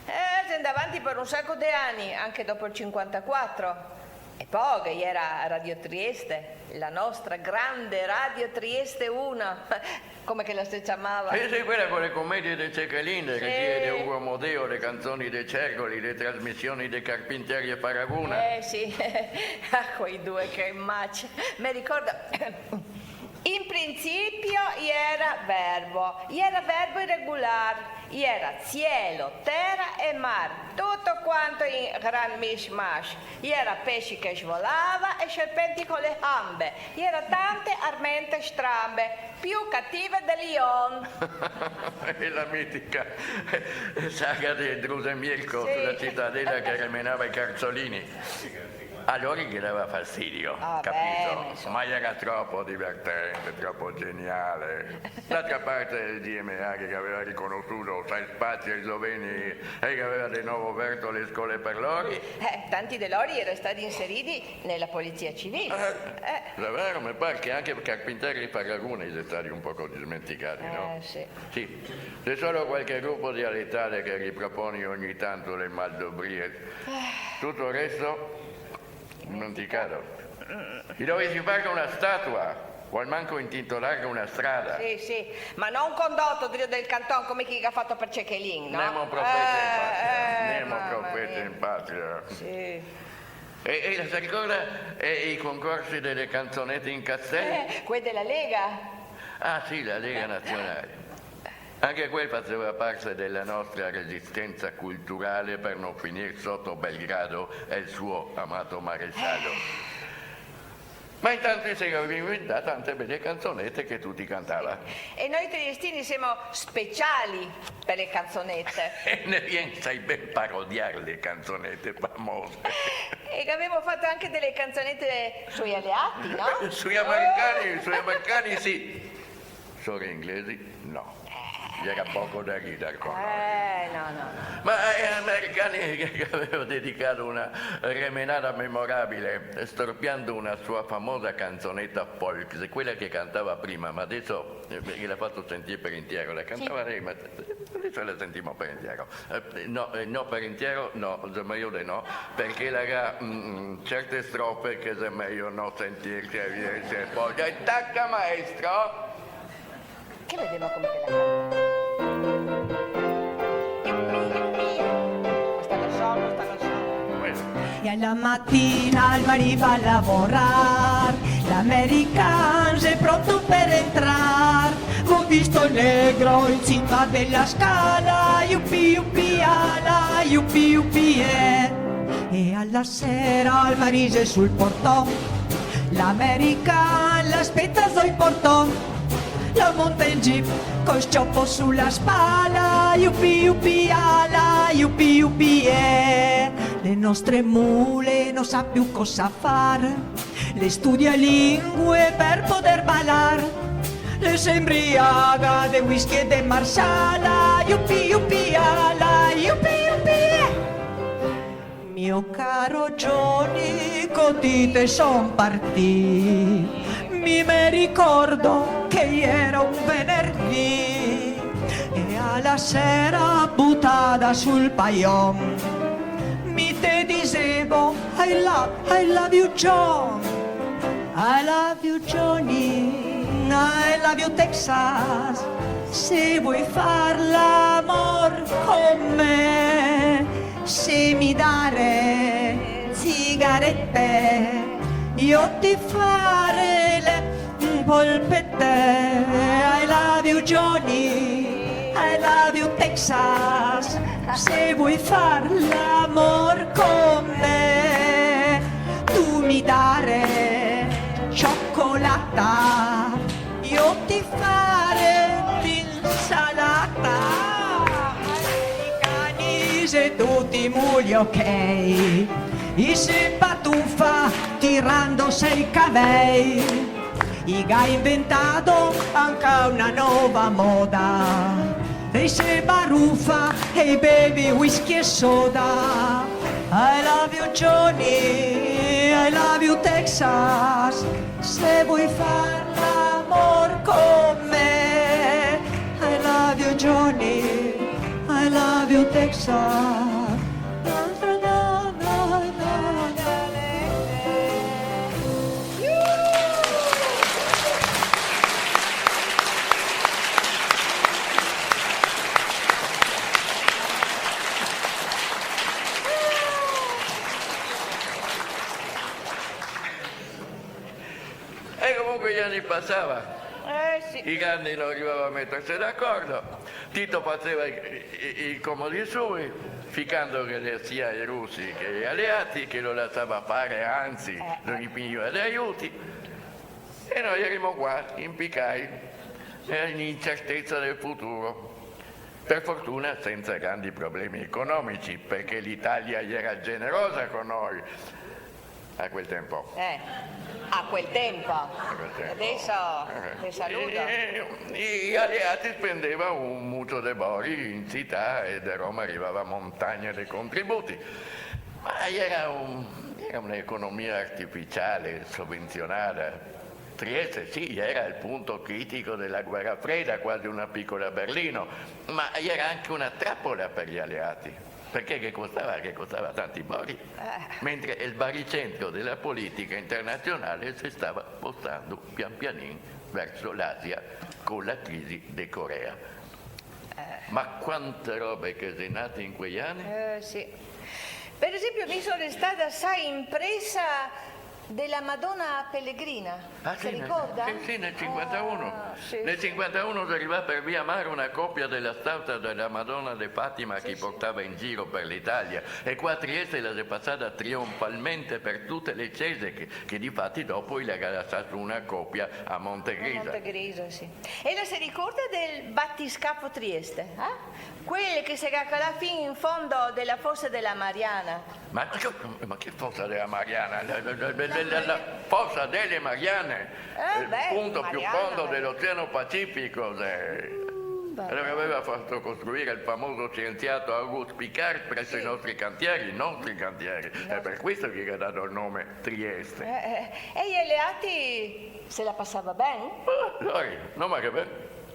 Eh, xe ndà avanti per un saco de ani, anche dopo il cinquantaquattro. E po' ghe iera Radio Trieste, la nostra grande Radio Trieste uno, come che la se ciamava. Eh sì, quela co le comedie de Cechelin, le regie de Ugo Amodeo, le canzoni de Cergoli, le trasmisioni de Carpintieri e Faraguna. Eh sì, ah, quei due che mace. Me ricordo, in principio iera verbo, iera verbo iregular, iera cielo, tera e mar, tuto quanto in gran mishmash. Iera pesci che svolava e serpenti co le hambe. Iera tante armente strambe, più cative de lion. E la mitica saga de Druse Mirko, sì, sulla citadela che remenava i carciolini. A lori ghe dava fastidio, ah, capito? Beh, insomma. Ma iera tropo divertente, tropo geniale. D'altra parte el D M A che gaveva riconosuto, sa, el spazio ai sloveni e che gaveva de novo verto le scole per lori. Eh, tanti de lori iera stati inseriti nela polizia civile. Eh, eh. Xe vero, me par che anche Carpintieri e Faraguna i xe stati un poco dismenticati, no? Eh, sì. Sì, xe solo qualche grupo dialetale che riproponi ogni tanto le maldobrie. Eh. Tuto el resto, dimenticato. I dovesi far una statua, o almanco intitolarghe una strada. Sì, sì, ma no un condoto drio del canton come chi che ga fato per Cechelin, no? Nemo profeta in patria, eh, nemo profeta in patria. Sì. E, e la se ricorda, eh, i concorsi dele canzonete in Castel? Eh, quei dela Lega. Ah, sì, la Lega Nazionale. Anche quel faceva parte dela nostra resistenza culturale per no finir soto Belgrado e el suo amato maresciallo. Ma intanto se gaveva inventà tante bele canzonete che tuti cantava. E noi triestini semo speciali per le canzonete. E ne vien, sai ben, parodiar le canzonete famose. E che gavemo fato anche dele canzonete sui aleati, no? Sui americani, sui americani sì. Sui inglesi no. Ghe iera poco da ridar con lori. Eh, no, no, no. Ma, eh, i americani che, che gaveva dedicà una remenada memorabile, storpiando una sua famosa canzoneta folk, quela che cantava prima, ma deso, eh, ghe la faso sentir per intiero, la cantava lei, ma deso la sentimo per intiero. Eh, no, eh, no, per intiero no, xe mejo de no, parché la ga, mm, mm, certe strofe che xe mejo no sentirse, evidense, e po'. Dai, taca, maestro! Che vedemo come che la canta. Questa la so, questa la so. Questa. E alla mattina il marì va a lavorar, L'american xe pronto per entrar, go visto el negro in cima dela scala, iupi, iupi, ala, iupi, iupi, eh. E ala sera el marise sul porton, l'american l'aspeta zo in porton, lo monta in jeep col sciopo su la spala, iupi, iupi, ala, iupi, iupi, eh. Le nostre mule no sa più cosa far, le studia lingue per poder balar. Le se inbriaga de whisky e de marsala, iupi, iupi, ala, iupi, iupi, eh. Mio caro Johnny, co ti te son partì, mi me ricordo che iera un venerdì, e a la sera butada sul paion, mi te disevo: "I love, I love you, John." "I love you, Johnny, I love you, Texas. Se vuoi far l'amor con me, se mi dare sigarete, io ti fare le polpette." "I love you, Johnny, I love you, Texas. Se vuoi far l'amor con me, tu mi dare cioccolata, io ti fare l'insalata." Americani xe tuti muli, ok, i se patufa tirandose i cavei. I ga inventà anca una nova moda, e i se barufa e i bevi whisky e soda. "I love you, Johnny, I love you, Texas. Se vuoi far l'amor con me, I love you, Johnny, I love you, Texas." E comunque i ani pasava. Eh, sì. I grandi no rivava a meterse d'acordo. Tito faseva i, i, i comodi sui, ficandoghe sia ai rusi che ai aleati, che lo lasava fare, anzi, eh, lo impigniva de aiuti. E noi erimo qua, impicai, eh, in incerteza del futuro. Per fortuna senza grandi problemi economici, perché l'Italia iera generosa con noi a quel tempo. Eh, a quel tempo. A quel tempo. Adeso, eh, te saluto. I, i, i aleati spendeva un mucio de bori in cità e de Roma rivava montagne de contributi. Ma iera un, iera un'economia artificiale, sovenzionada. Trieste, sì, iera el punto critico dela guera freda, quasi una picola Berlino, ma iera anca una trapola per i aleati, perché ghe costava, ghe costava tanti bori, eh, mentre el baricentro dela politica internazionale se stava spostando pian pianin verso l'Asia con la crisi de Corea. Eh. Ma quante robe che xe nate in quei ani! Eh, sì. Per esempio, mi son restada asai impresa dela Madona Pelegrina. Ah, sì, se ricorda? Sì, sì, nel cinquantauno. Ah, sì, sì. Nel cinquantauno xe rivà per via mare una copia dela statua dela Madona de Fatima, sì, che i portava in giro per l'Italia. E qua a Trieste la xe pasada trionfalmente per tute le cese, che, che difati dopo i la ga lasà su una copia a Monte Griso. A Monte Griso, sì. E la se ricorda del batiscafo Trieste, eh? Quel che se ga calà fin in fondo dela fosa dela Mariana. Ma, ma che, ma che fosa dela Mariana? La, la, la, la, la, la fosa dele Mariane, eh, el punto più fondo del'Oceano Pacifico, eh. Mm, va ben. Allora aveva fatto costruire il famoso scienziato August Picard presso i nostri cantieri, i nostri cantieri. È per questo che gli ha dato il nome Trieste. Eh, eh, e i aleati se la pasava ben? Ah, dai, no ma che ben.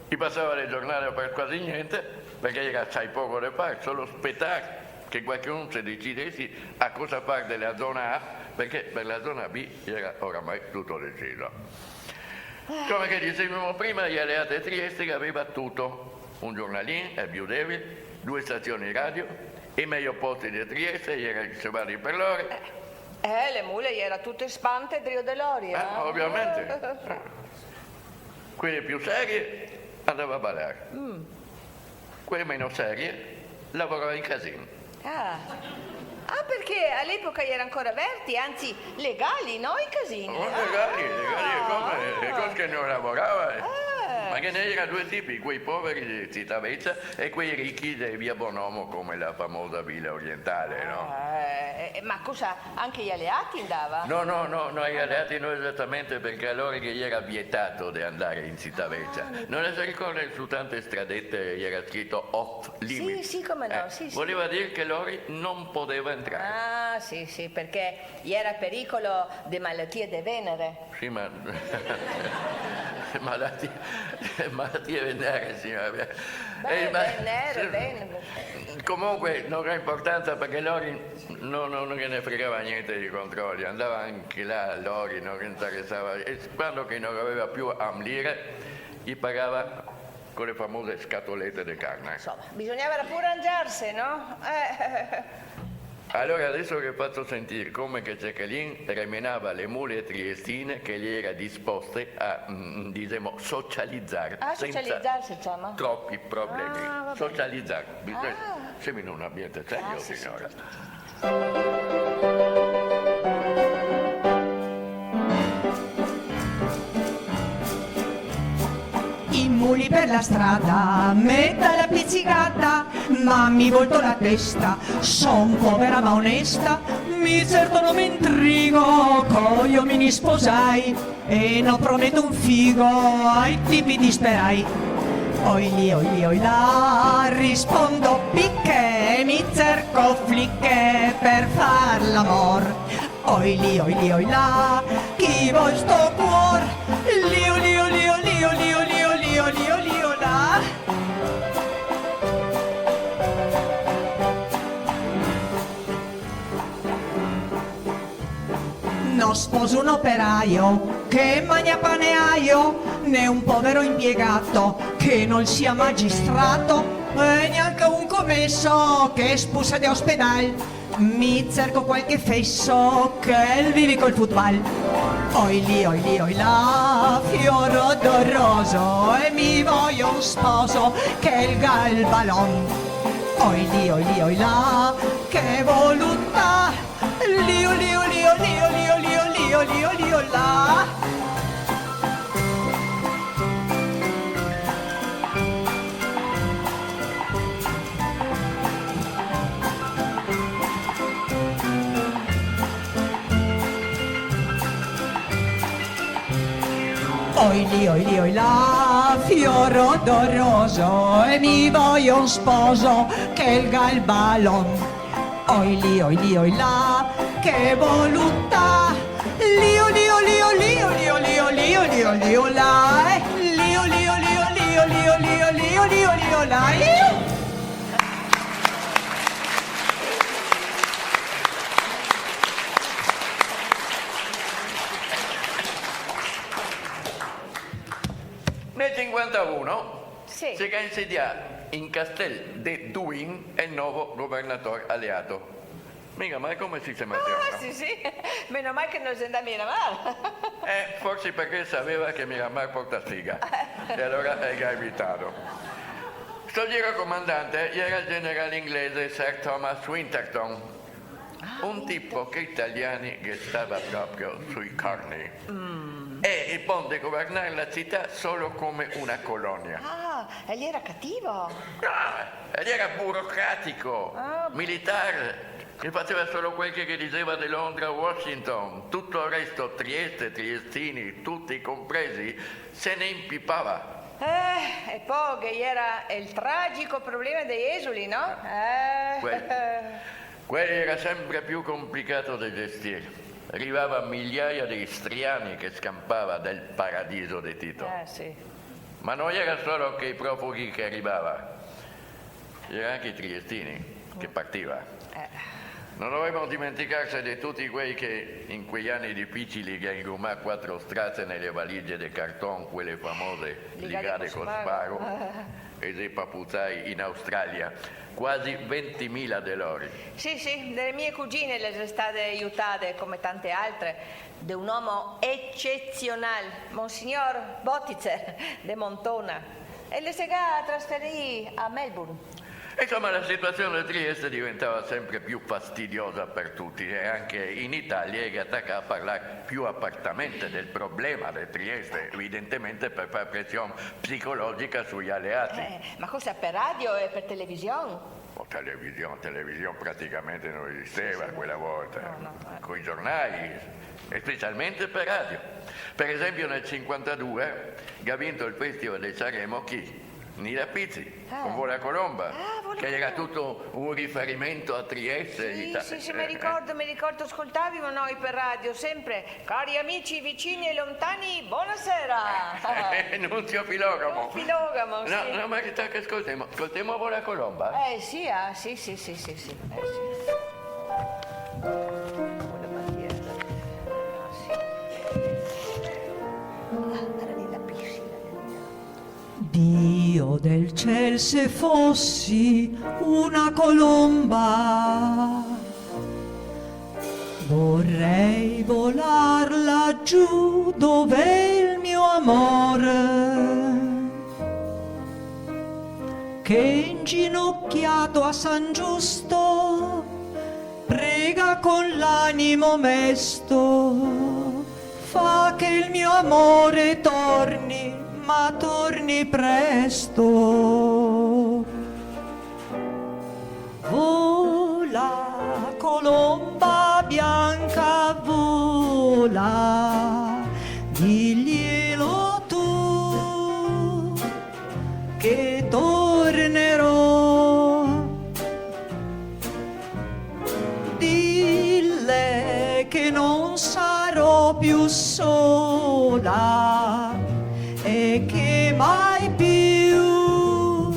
I pasava le giornate a far quasi gnente, perché iera asai poco de far, solo spetar che qualchedun se decidesi a cosa far dela zona A, perché per la zona B iera oramai tuto deciso. Come che disevimo prima, i aleati a Trieste che aveva tuto, un giornalin, el Biu Devil, due stazioni radio, i mejo posti de Trieste iera riservai per lori. Eh, le mule iera tute spante drio de lori, eh? Eh, ovviamente. Quele più serie andava a balar. Mm. Quele meno serie lavorava in casin. Ah. Ah, perché a l'epoca iera ancora verti, anzi, legali, no, i casini? Oh, legali, legali, e come? Ah. E come che no lavorava, eh? Eh. Ma ghe ne iera due tipi, quei poveri de Citaveccia e quei richi de via Bonomo, come la famosa Villa Orientale, no? Ah, eh, eh, ma cosa, anche i aleati andava? No, no, no, no, i aleati no esatamente, perché a lori ghe iera vietato de andare in Citaveccia. Ah, mi... No la se ricorda, su tante stradete iera scrito off limits? Sì, sì, come no, eh, sì, sì. Voleva dir che lori no podeva entrare. Ah, sì, sì, perché iera pericolo de malatie de Venere. Sì, ma malatie, malatie venere, signora. Beh, eh, ma venere, sì, ben. Comunque, no ga importanza, perché lori no, no, no ghe ne fregava gnente dei controli, andava anche là, lori, no ghe interesava. E quando che no gaveva più a mlire, i pagava co le famose scatolete de carne. Insoma, bisognava pure rangiarse, no? Eh. Alora, deso che fazo sentir come che Cecalin remenava le mule triestine che le iera disposte a, mm, disemo, socializar senza tropi problemi. Ah, socializar se ciama? Ah, va ben. Socializar. Ah. Semo in un ambiente serio, signora. Ah, sì, sì, certo. I muli per la strada, meta la pizzicata, ma mi volto la testa, son povera ma onesta, mi certo no me intrigo, coi omini sposai, e no prometo un figo ai tipi disperai. Oi lì, oi lì, oi là, rispondo picche, mi cerco flicche per far l'amor. Oi lì, oi lì, oi là, chi vol sto cuor? Lì, oi lì, oi lì, oi lì, oi lì, oi lì, oi lì, oi lì, oi là. No sposo un operaio che magna pane aio, né un povero impiegato che no sia magistrato, e gnanca un comeso che spusa de ospedal. Mi cerco qualche feso che el vivi col futbal. Oi lì, oi lì, oi là, fior odoroso, e mi voio un sposo che el ga el balon. Oi lì, oi lì, oi là, che volutà. Lì, oi lì, oi lì, oi lì, oi lì, oi lì, oi lì, oi lì, oi là. Oi lì, oi lì, oi là, fior odoroso, e mi voio un sposo che el ga el balon. Oi lì, oi lì, oi là, che volutà. Lì, oi lì, oi lì, oi lì, oi lì, oi lì, oi lì, oi lì, oi lì, oi là, eh. Lì, oi lì, oi lì, oi lì, oi lì, oi lì, oi lì, oi lì, oi lì, oi là, eh. Nel cinquantaun, sì, se ga insedià in Castel de Duin el novo governator aleato. Miramar, come si ciama? Ah, sì, sì. Meno mal che no xe ndà a Miramar. Eh, forsi parché saveva che Miramar porta sfiga. E alora el ga evità. Sto girocomandante iera el general inglese Sir Thomas Winterton. Ah, un tipo che i italiani ghe stava proprio sui corni. Mm. E el vol governar la cità solo come una colonia. Ah, e el iera cativo? No, el iera burocratico, ah, militar, che el faseva solo quel che ghe diseva de Londra o Washington. Tuto el resto, Trieste, triestini, tuti compresi, se ne impipava. Eh, e po' ghe iera el tragico problema dei esuli, no? Eh. Quel, quel iera sempre più complicato de gestir. Rivava migliaia de istriani che scampava del paradiso de Tito. Eh, sì. Ma no iera solo che i profughi che rivava, iera anche i triestini che partiva. Eh. No dovemo dimenticarse de tuti quei che in quei ani dificili ga ingrumà quatro straze nele valige de carton, quele famose ligade co spago. e xe papuzai in Australia, quasi ventimila de lori. Sì, sì, de le mie cugine le xe stade iutade, come tante altre, de un omo ecezional, Monsignor Botticer, de Montona, e le se ga trasferì a Melbourne. Insoma, la situazion a Trieste diventava sempre più fastidiosa per tuti, e anche in Italia i ga tacà a parlar più apertamente del problema de Trieste, evidentemente per far presion psicologica sui aleati. Eh, ma cosa, per radio e per television? O television, television praticamente non esisteva quella volta. No, no, eh. Coi giornali, e specialmente per radio. Per esempio nel cinquantadue che ha vinto il Festival di Sanremo chi? Nina Pizzi, ah, con Vola Colomba, ah, Vola Colomba, che era tutto un riferimento a Trieste. Sì, sì, sì, mi ricordo, mi ricordo, ascoltavimo noi per radio sempre: "Cari amici vicini e lontani, buonasera." Nunzio Filogamo. Filogamo, no, sì. No, ma che sta che ascoltemo? Ascoltemo Vola Colomba? Eh, sì, ah, sì, sì, sì, sì, sì. Eh, sì. Vola Mattiello. Ah, sì. Ah, era lì la piscina. Dio del ciel, se fossi una colomba, vorrei volar laggiù dov'è il mio amor, che inginocchiato a San Giusto prega con l'animo mesto: "Fa che il mio amore torni, ma torni presto." Vola, colomba bianca, vola, diglielo tu che tornerò. Dille che non sarò più sola e che mai più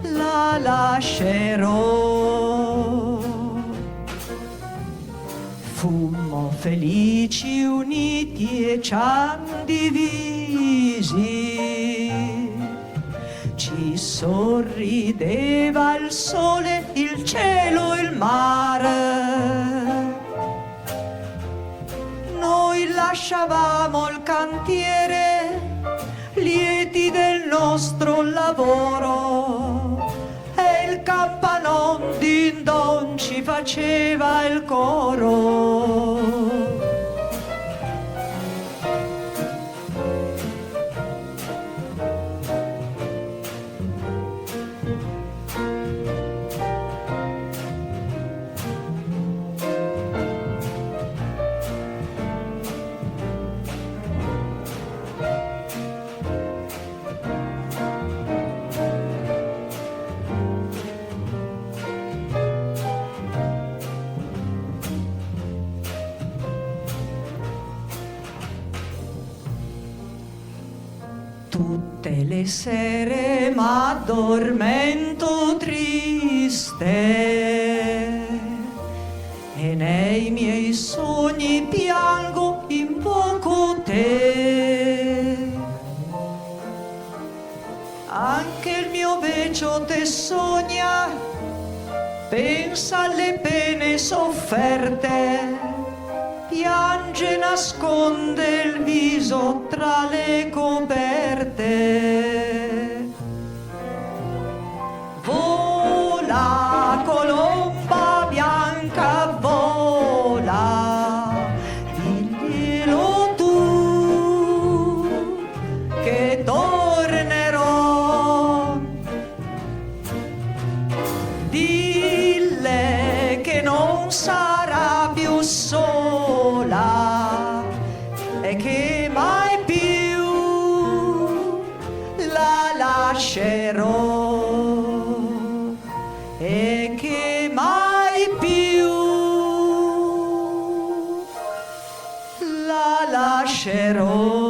la lascerò. Fummo felici uniti e ci han divisi. Ci sorrideva il sole, il cielo, il mare. Noi lasciavamo il cantiere, lieti del nostro lavoro, e il campanon din don ci faceva il coro. Tutte le sere m'addormento triste e nei miei sogni piango, invoco te. Anche il mio vecio te sogna, pensa alle pene sofferte, piange, nasconde il viso tra le coperte. Vola, colomba bianca, vola, diglielo tu che tornerò. Dille che non sarà più sola e che mai più la lascerò, e che mai più la lascerò.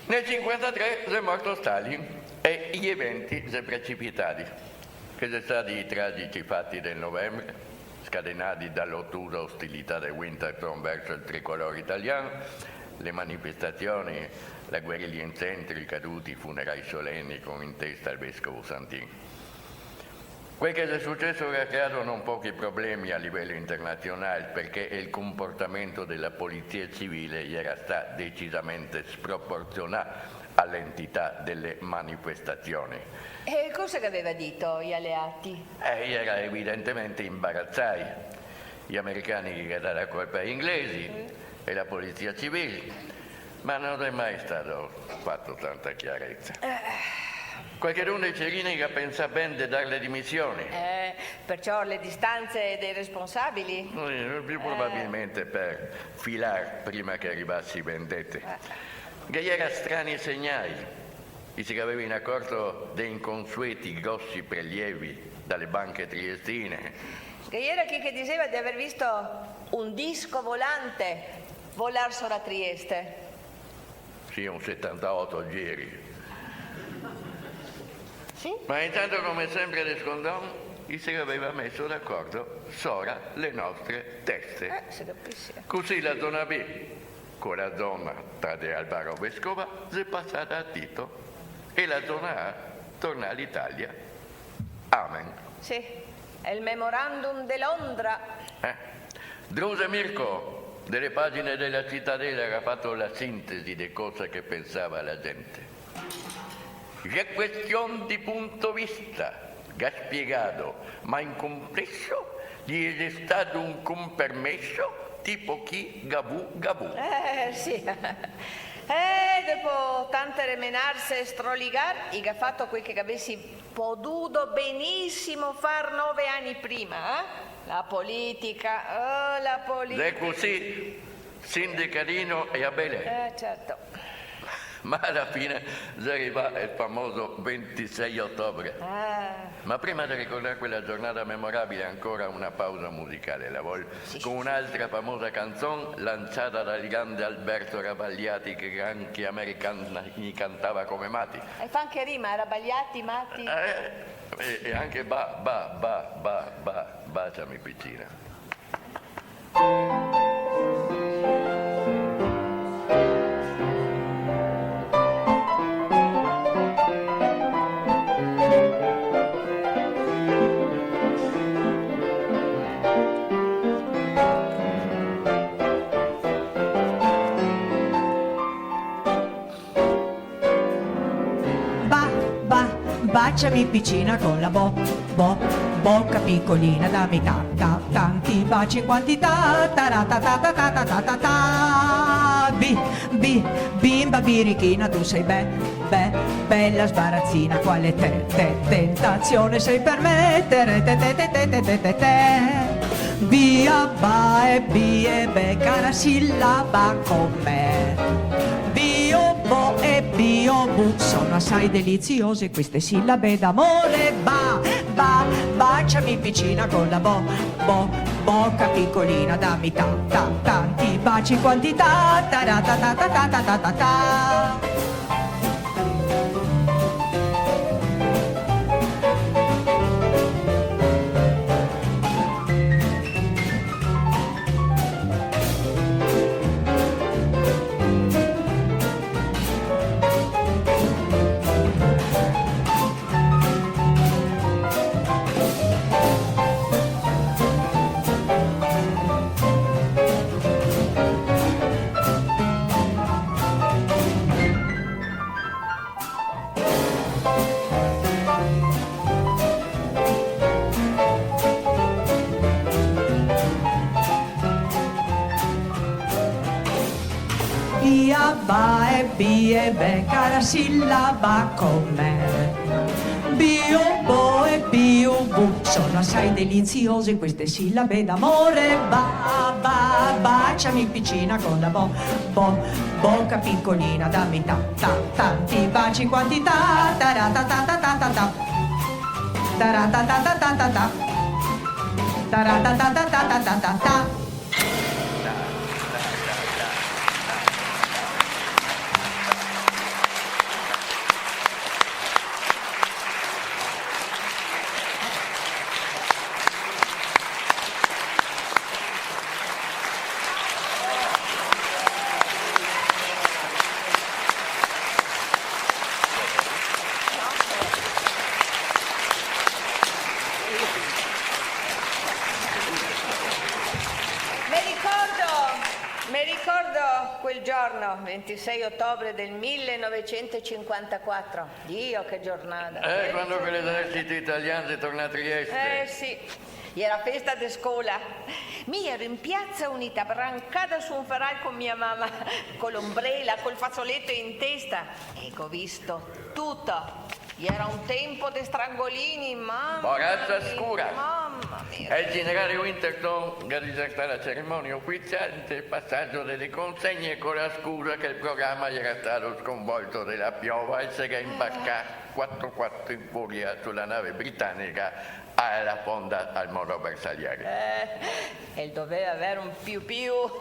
Nel cinquantatré xe morto Stalin. E i eventi xe precipitati, che xe stati i tragici fati del novembre, scatenati da l'otusa ostilità de Winterthur verso el tricolor italian, le manifestazioni, la guerriglia in centro, i caduti, i funerai soleni con in testa el vescovo Santin. Quel che xe suceso ga creato non pochi problemi a livello internazionale, perché el comportamento dela polizia civile iera sta decisamente sproporzionà a l'entità dele manifestazioni. E cosa che gaveva dito i aleati? Eh, iera evidentemente imbarazai. I americani ghe ga dà la colpa ai inglesi e la polizia civile, ma no xe mai stato fato tanta chiareza. Eh. Qualchedun dei Cerini ga pensà ben de dar le dimisioni. Eh, perciò le distanze dei responsabili? Sì, più probabilmente per filar prima che rivasi vendete. Eh. Ghe iera strani segnai. I se gaveva inacorto de inconsueti grosi prelievi dale banche triestine. Ghe iera chi che diseva de aver visto un disco volante volar sora Trieste. Sì, un setantaoto giri. Sì? Ma intanto, come sempre, de scondon, i se gaveva meso d'acordo sora le nostre teste. Eh, se capise. Cusì la zona B, co la zona tra de Albaro Vescova, xe pasada a Tito, e la zona A torna a l'Italia. Amen. Sì, xe el memorandum de Londra. Eh. Druse Mirko, dele pagine dela Citadela, ga fato la sintesi de cosa che pensava la gente. Xe question di punto vista, ga spiegà, ma in compleso ghe xe stato un compermeso tipo chi gavù gavù. Eh, sì. Eh, dopo tante remenarse e stroligar, i ga fato quel che gavesi podudo benisimo far nove ani prima, eh? La politica, oh, la politica. Xe cusì, sindicarino e a bele. Eh, certo. Ma ala fine xe rivà el famoso ventisei otobre. Ah. Ma prima de ricordar quela giornata memorabile, ancora una pausa musicale, la vol? Sì, sì, sì. Con un'altra famosa canzon lanciata dal grande Alberto Rabagliati, che anche i americani cantava come mati. E fa anche rima, Rabagliati, mati. Eh, e, e anche ba, ba, ba, ba, ba, baciami piccina. Ba, ba, baciami piccina con la bo, bo, bocca piccolina, dammi ta, ta, tanti baci in quantità, ta, ra, ta, ta, ta, ta, ta, ta, ta, ta. Bi, bi, bimba birichina, tu sei be, be, bella sbarazzina, quale te, te, tentazione sei per me, te, re, te, te, te. Bia, ba e bi e be, cara sillaba con me. Bio, bo e bio, bu, sono assai deliziose queste sillabe d'amore. Ba, ba, baciami piccina con la bo, bo, bocca piccolina, dammi ta, ta, tanti baci in quantità, ta, ra, ta, ta, ta. Bia, ba e bi e be, cara sillaba con me. Bio, bo e bio, bu, sono assai deliziose queste sillabe d'amore. Ba, ba, baciami piccina con la bo, bo, bocca piccolina, dammi ta, ta, tanti baci in quantità, ta, ra, ta, ta, ta. Ta, ra, ta, ta, ta. Ta, ra, ta, ta, ta. Ricordo quel giorno, ventisei ottobre del millenovecentocinquantaquattro. Dio, che giornata! Eh, quando che l'esercito italiano xe tornà a Trieste. Eh, sì. Iera festa de scola. Mi iero in Piazza Unita, brancada su un feral con mia mama, co l'ombrela, col fazoleto in testa. E go visto tuto. Iera un tempo de strangolini, mama mia, mama mia. Boracia scura. E el generale Winterton ga disertà la cerimonia uficiale inte el pasagio dele consegne co la scusa che el programa iera stà sconvolto de la piova e se ga inbarcà quatro quatro in furia su la nave britanica a la fonda al modo bersagliere. Eh, el doveva aver un più più. I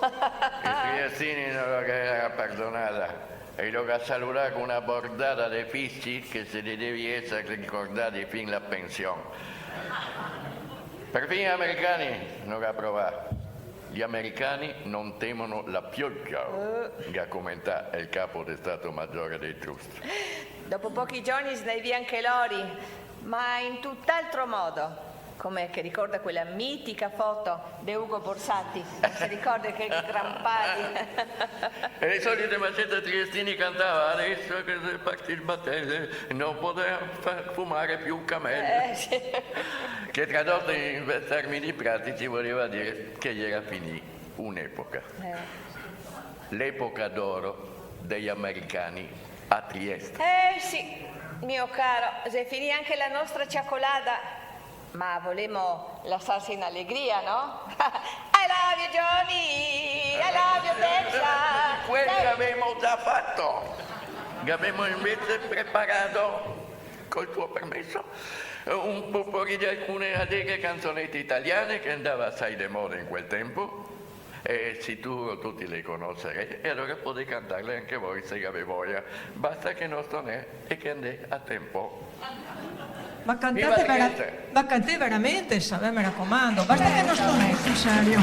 triestini no lo ga perdonada. E lo ga saludà co una bordada de fischi che se li devi eser ricordadi fin la pension. Perfin i americani no ga provà. Gli americani non temono la pioggia, eh, ga comentà el capo de Stato Magiore dei Trust. Dopo pochi giorni se n'è via anche lori, ma in tutt'altro modo. Come che ricorda quela mitica foto de Ugo Borsati, se ricorda che gran pali. E le solite macete triestini cantava: "Adesso che se parte il battello, non poteva far fumare più cammello." Eh, sì. Che tradotto in termini pratici voleva dire che iera finì un'epoca. Eh. L'epoca d'oro dei americani a Trieste. Eh sì, mio caro, xe finì anche la nostra ciacolada. Ma volemo lasarse in alegria, no? I love you, Johnny! I love you, Texas! Quel che gavemo già fato! Gavemo invese preparà, col tuo permeso, un potpourri de alcune alegre canzonete italiane che andava asai de moda in quel tempo. E sicuro tuti le conoserè, e alora podè cantarle anche voi, se gavè voia. Basta che no stonè e che andè a tempo. Ma cantate vera-, ma cantè veramente, sa, ve me racomando. Basta che no stonè, sul serio.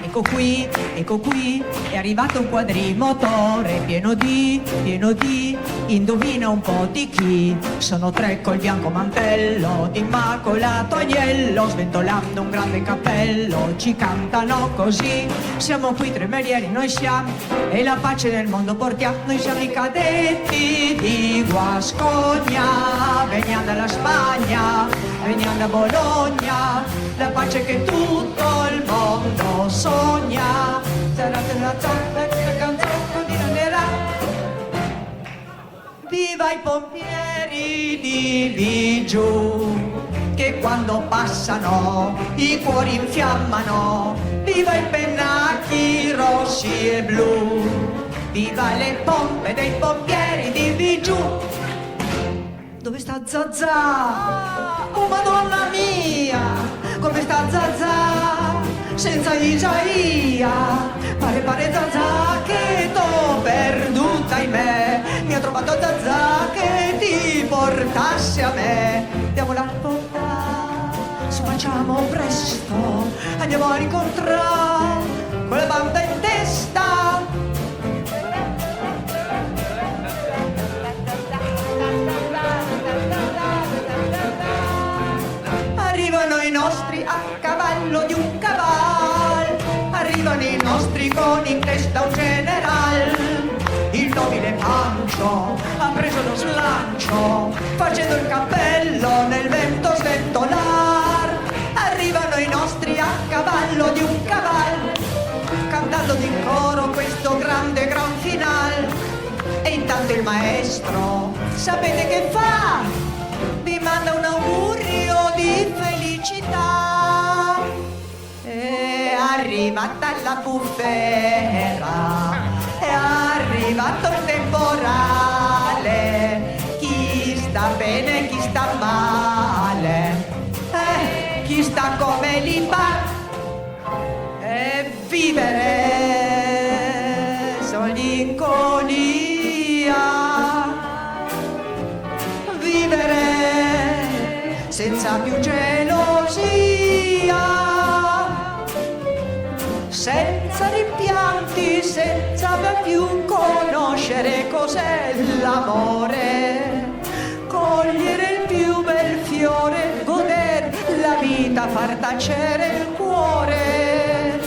Eco qui, eco qui, è arrivato un quadrimotore pieno di, pieno di, indovina un po' di chi. Sono tre col bianco mantello, immacolato agnello, sventolando un grande cappello, ci cantano così. Siamo qui tre merieri, noi siamo, e la pace nel mondo portiamo. Noi siamo i cadetti di Guascogna, veniamo dalla Spagna, veniamo da Bologna, la pace che tutto il mondo sogna. Viva i pompieri di Vigiù, che quando passano i cuori infiammano. Viva i pennacchi rossi e blu. Viva le pompe dei pompieri di Vigiù. Dove sta Zazà? Oh, Madonna mia, come sta Zazà senza Isaia? Pare, pare, Zazà, che t'ho perduta, ahimè. Mi ha trovato Zazà che ti portasse a me. Andiamo là, porta, su, facciamo presto, andiamo a rincontrare quella banda in testa. Arrivano i nostri a cavallo di un caval, arrivano i nostri con in testa un general. Il nobile Pancio ha preso lo slancio, facendo il cappello nel vento sventolar. Arrivano i nostri a cavallo di un caval, cantando di coro questo grande gran final. E intanto il maestro, sapete che fa? Vi manda un augurio di felicità. È arrivata la bufera, è arrivato il temporale, chi sta bene, chi sta male, eh, chi sta come li par. E vivere solinconia, vivere senza più gelosia, senza rimpianti, senza più conoscere cos'è l'amore, cogliere il più bel fiore, goder la vita. Da far tacere il cuore,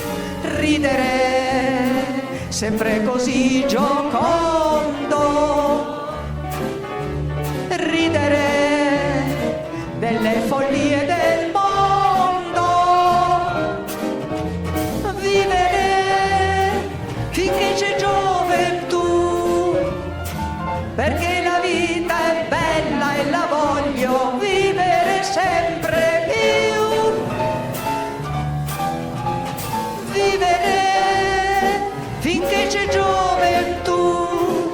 ridere sempre così giocondo, ridere delle follie del mondo, vivere finché c'è gioventù, perché la vita è bella e la voglio vivere sempre più. Vivere finché c'è gioventù,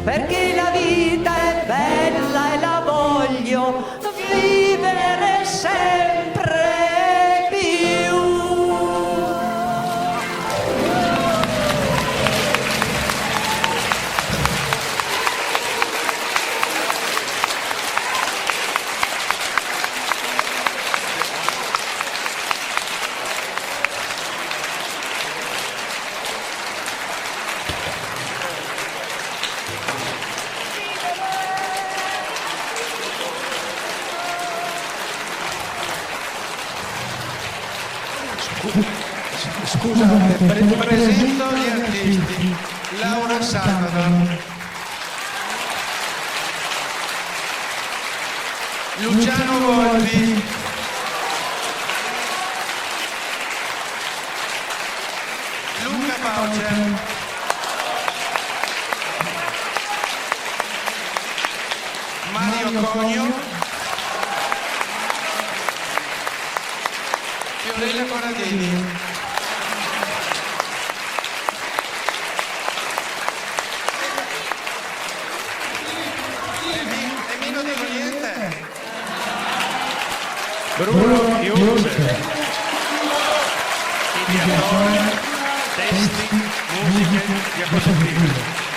perché la vita è bella e la voglio vivere sempre più. Scu-, scusate, pre-, presento gli artisti. Laura Salvador. Luciano Volpi. Luca Pauce. Mario Conio. Fiorella Corradini. E mi, e mi no digo niente. Bruno Iurce. Ideatore, testi, musiche, diapositive.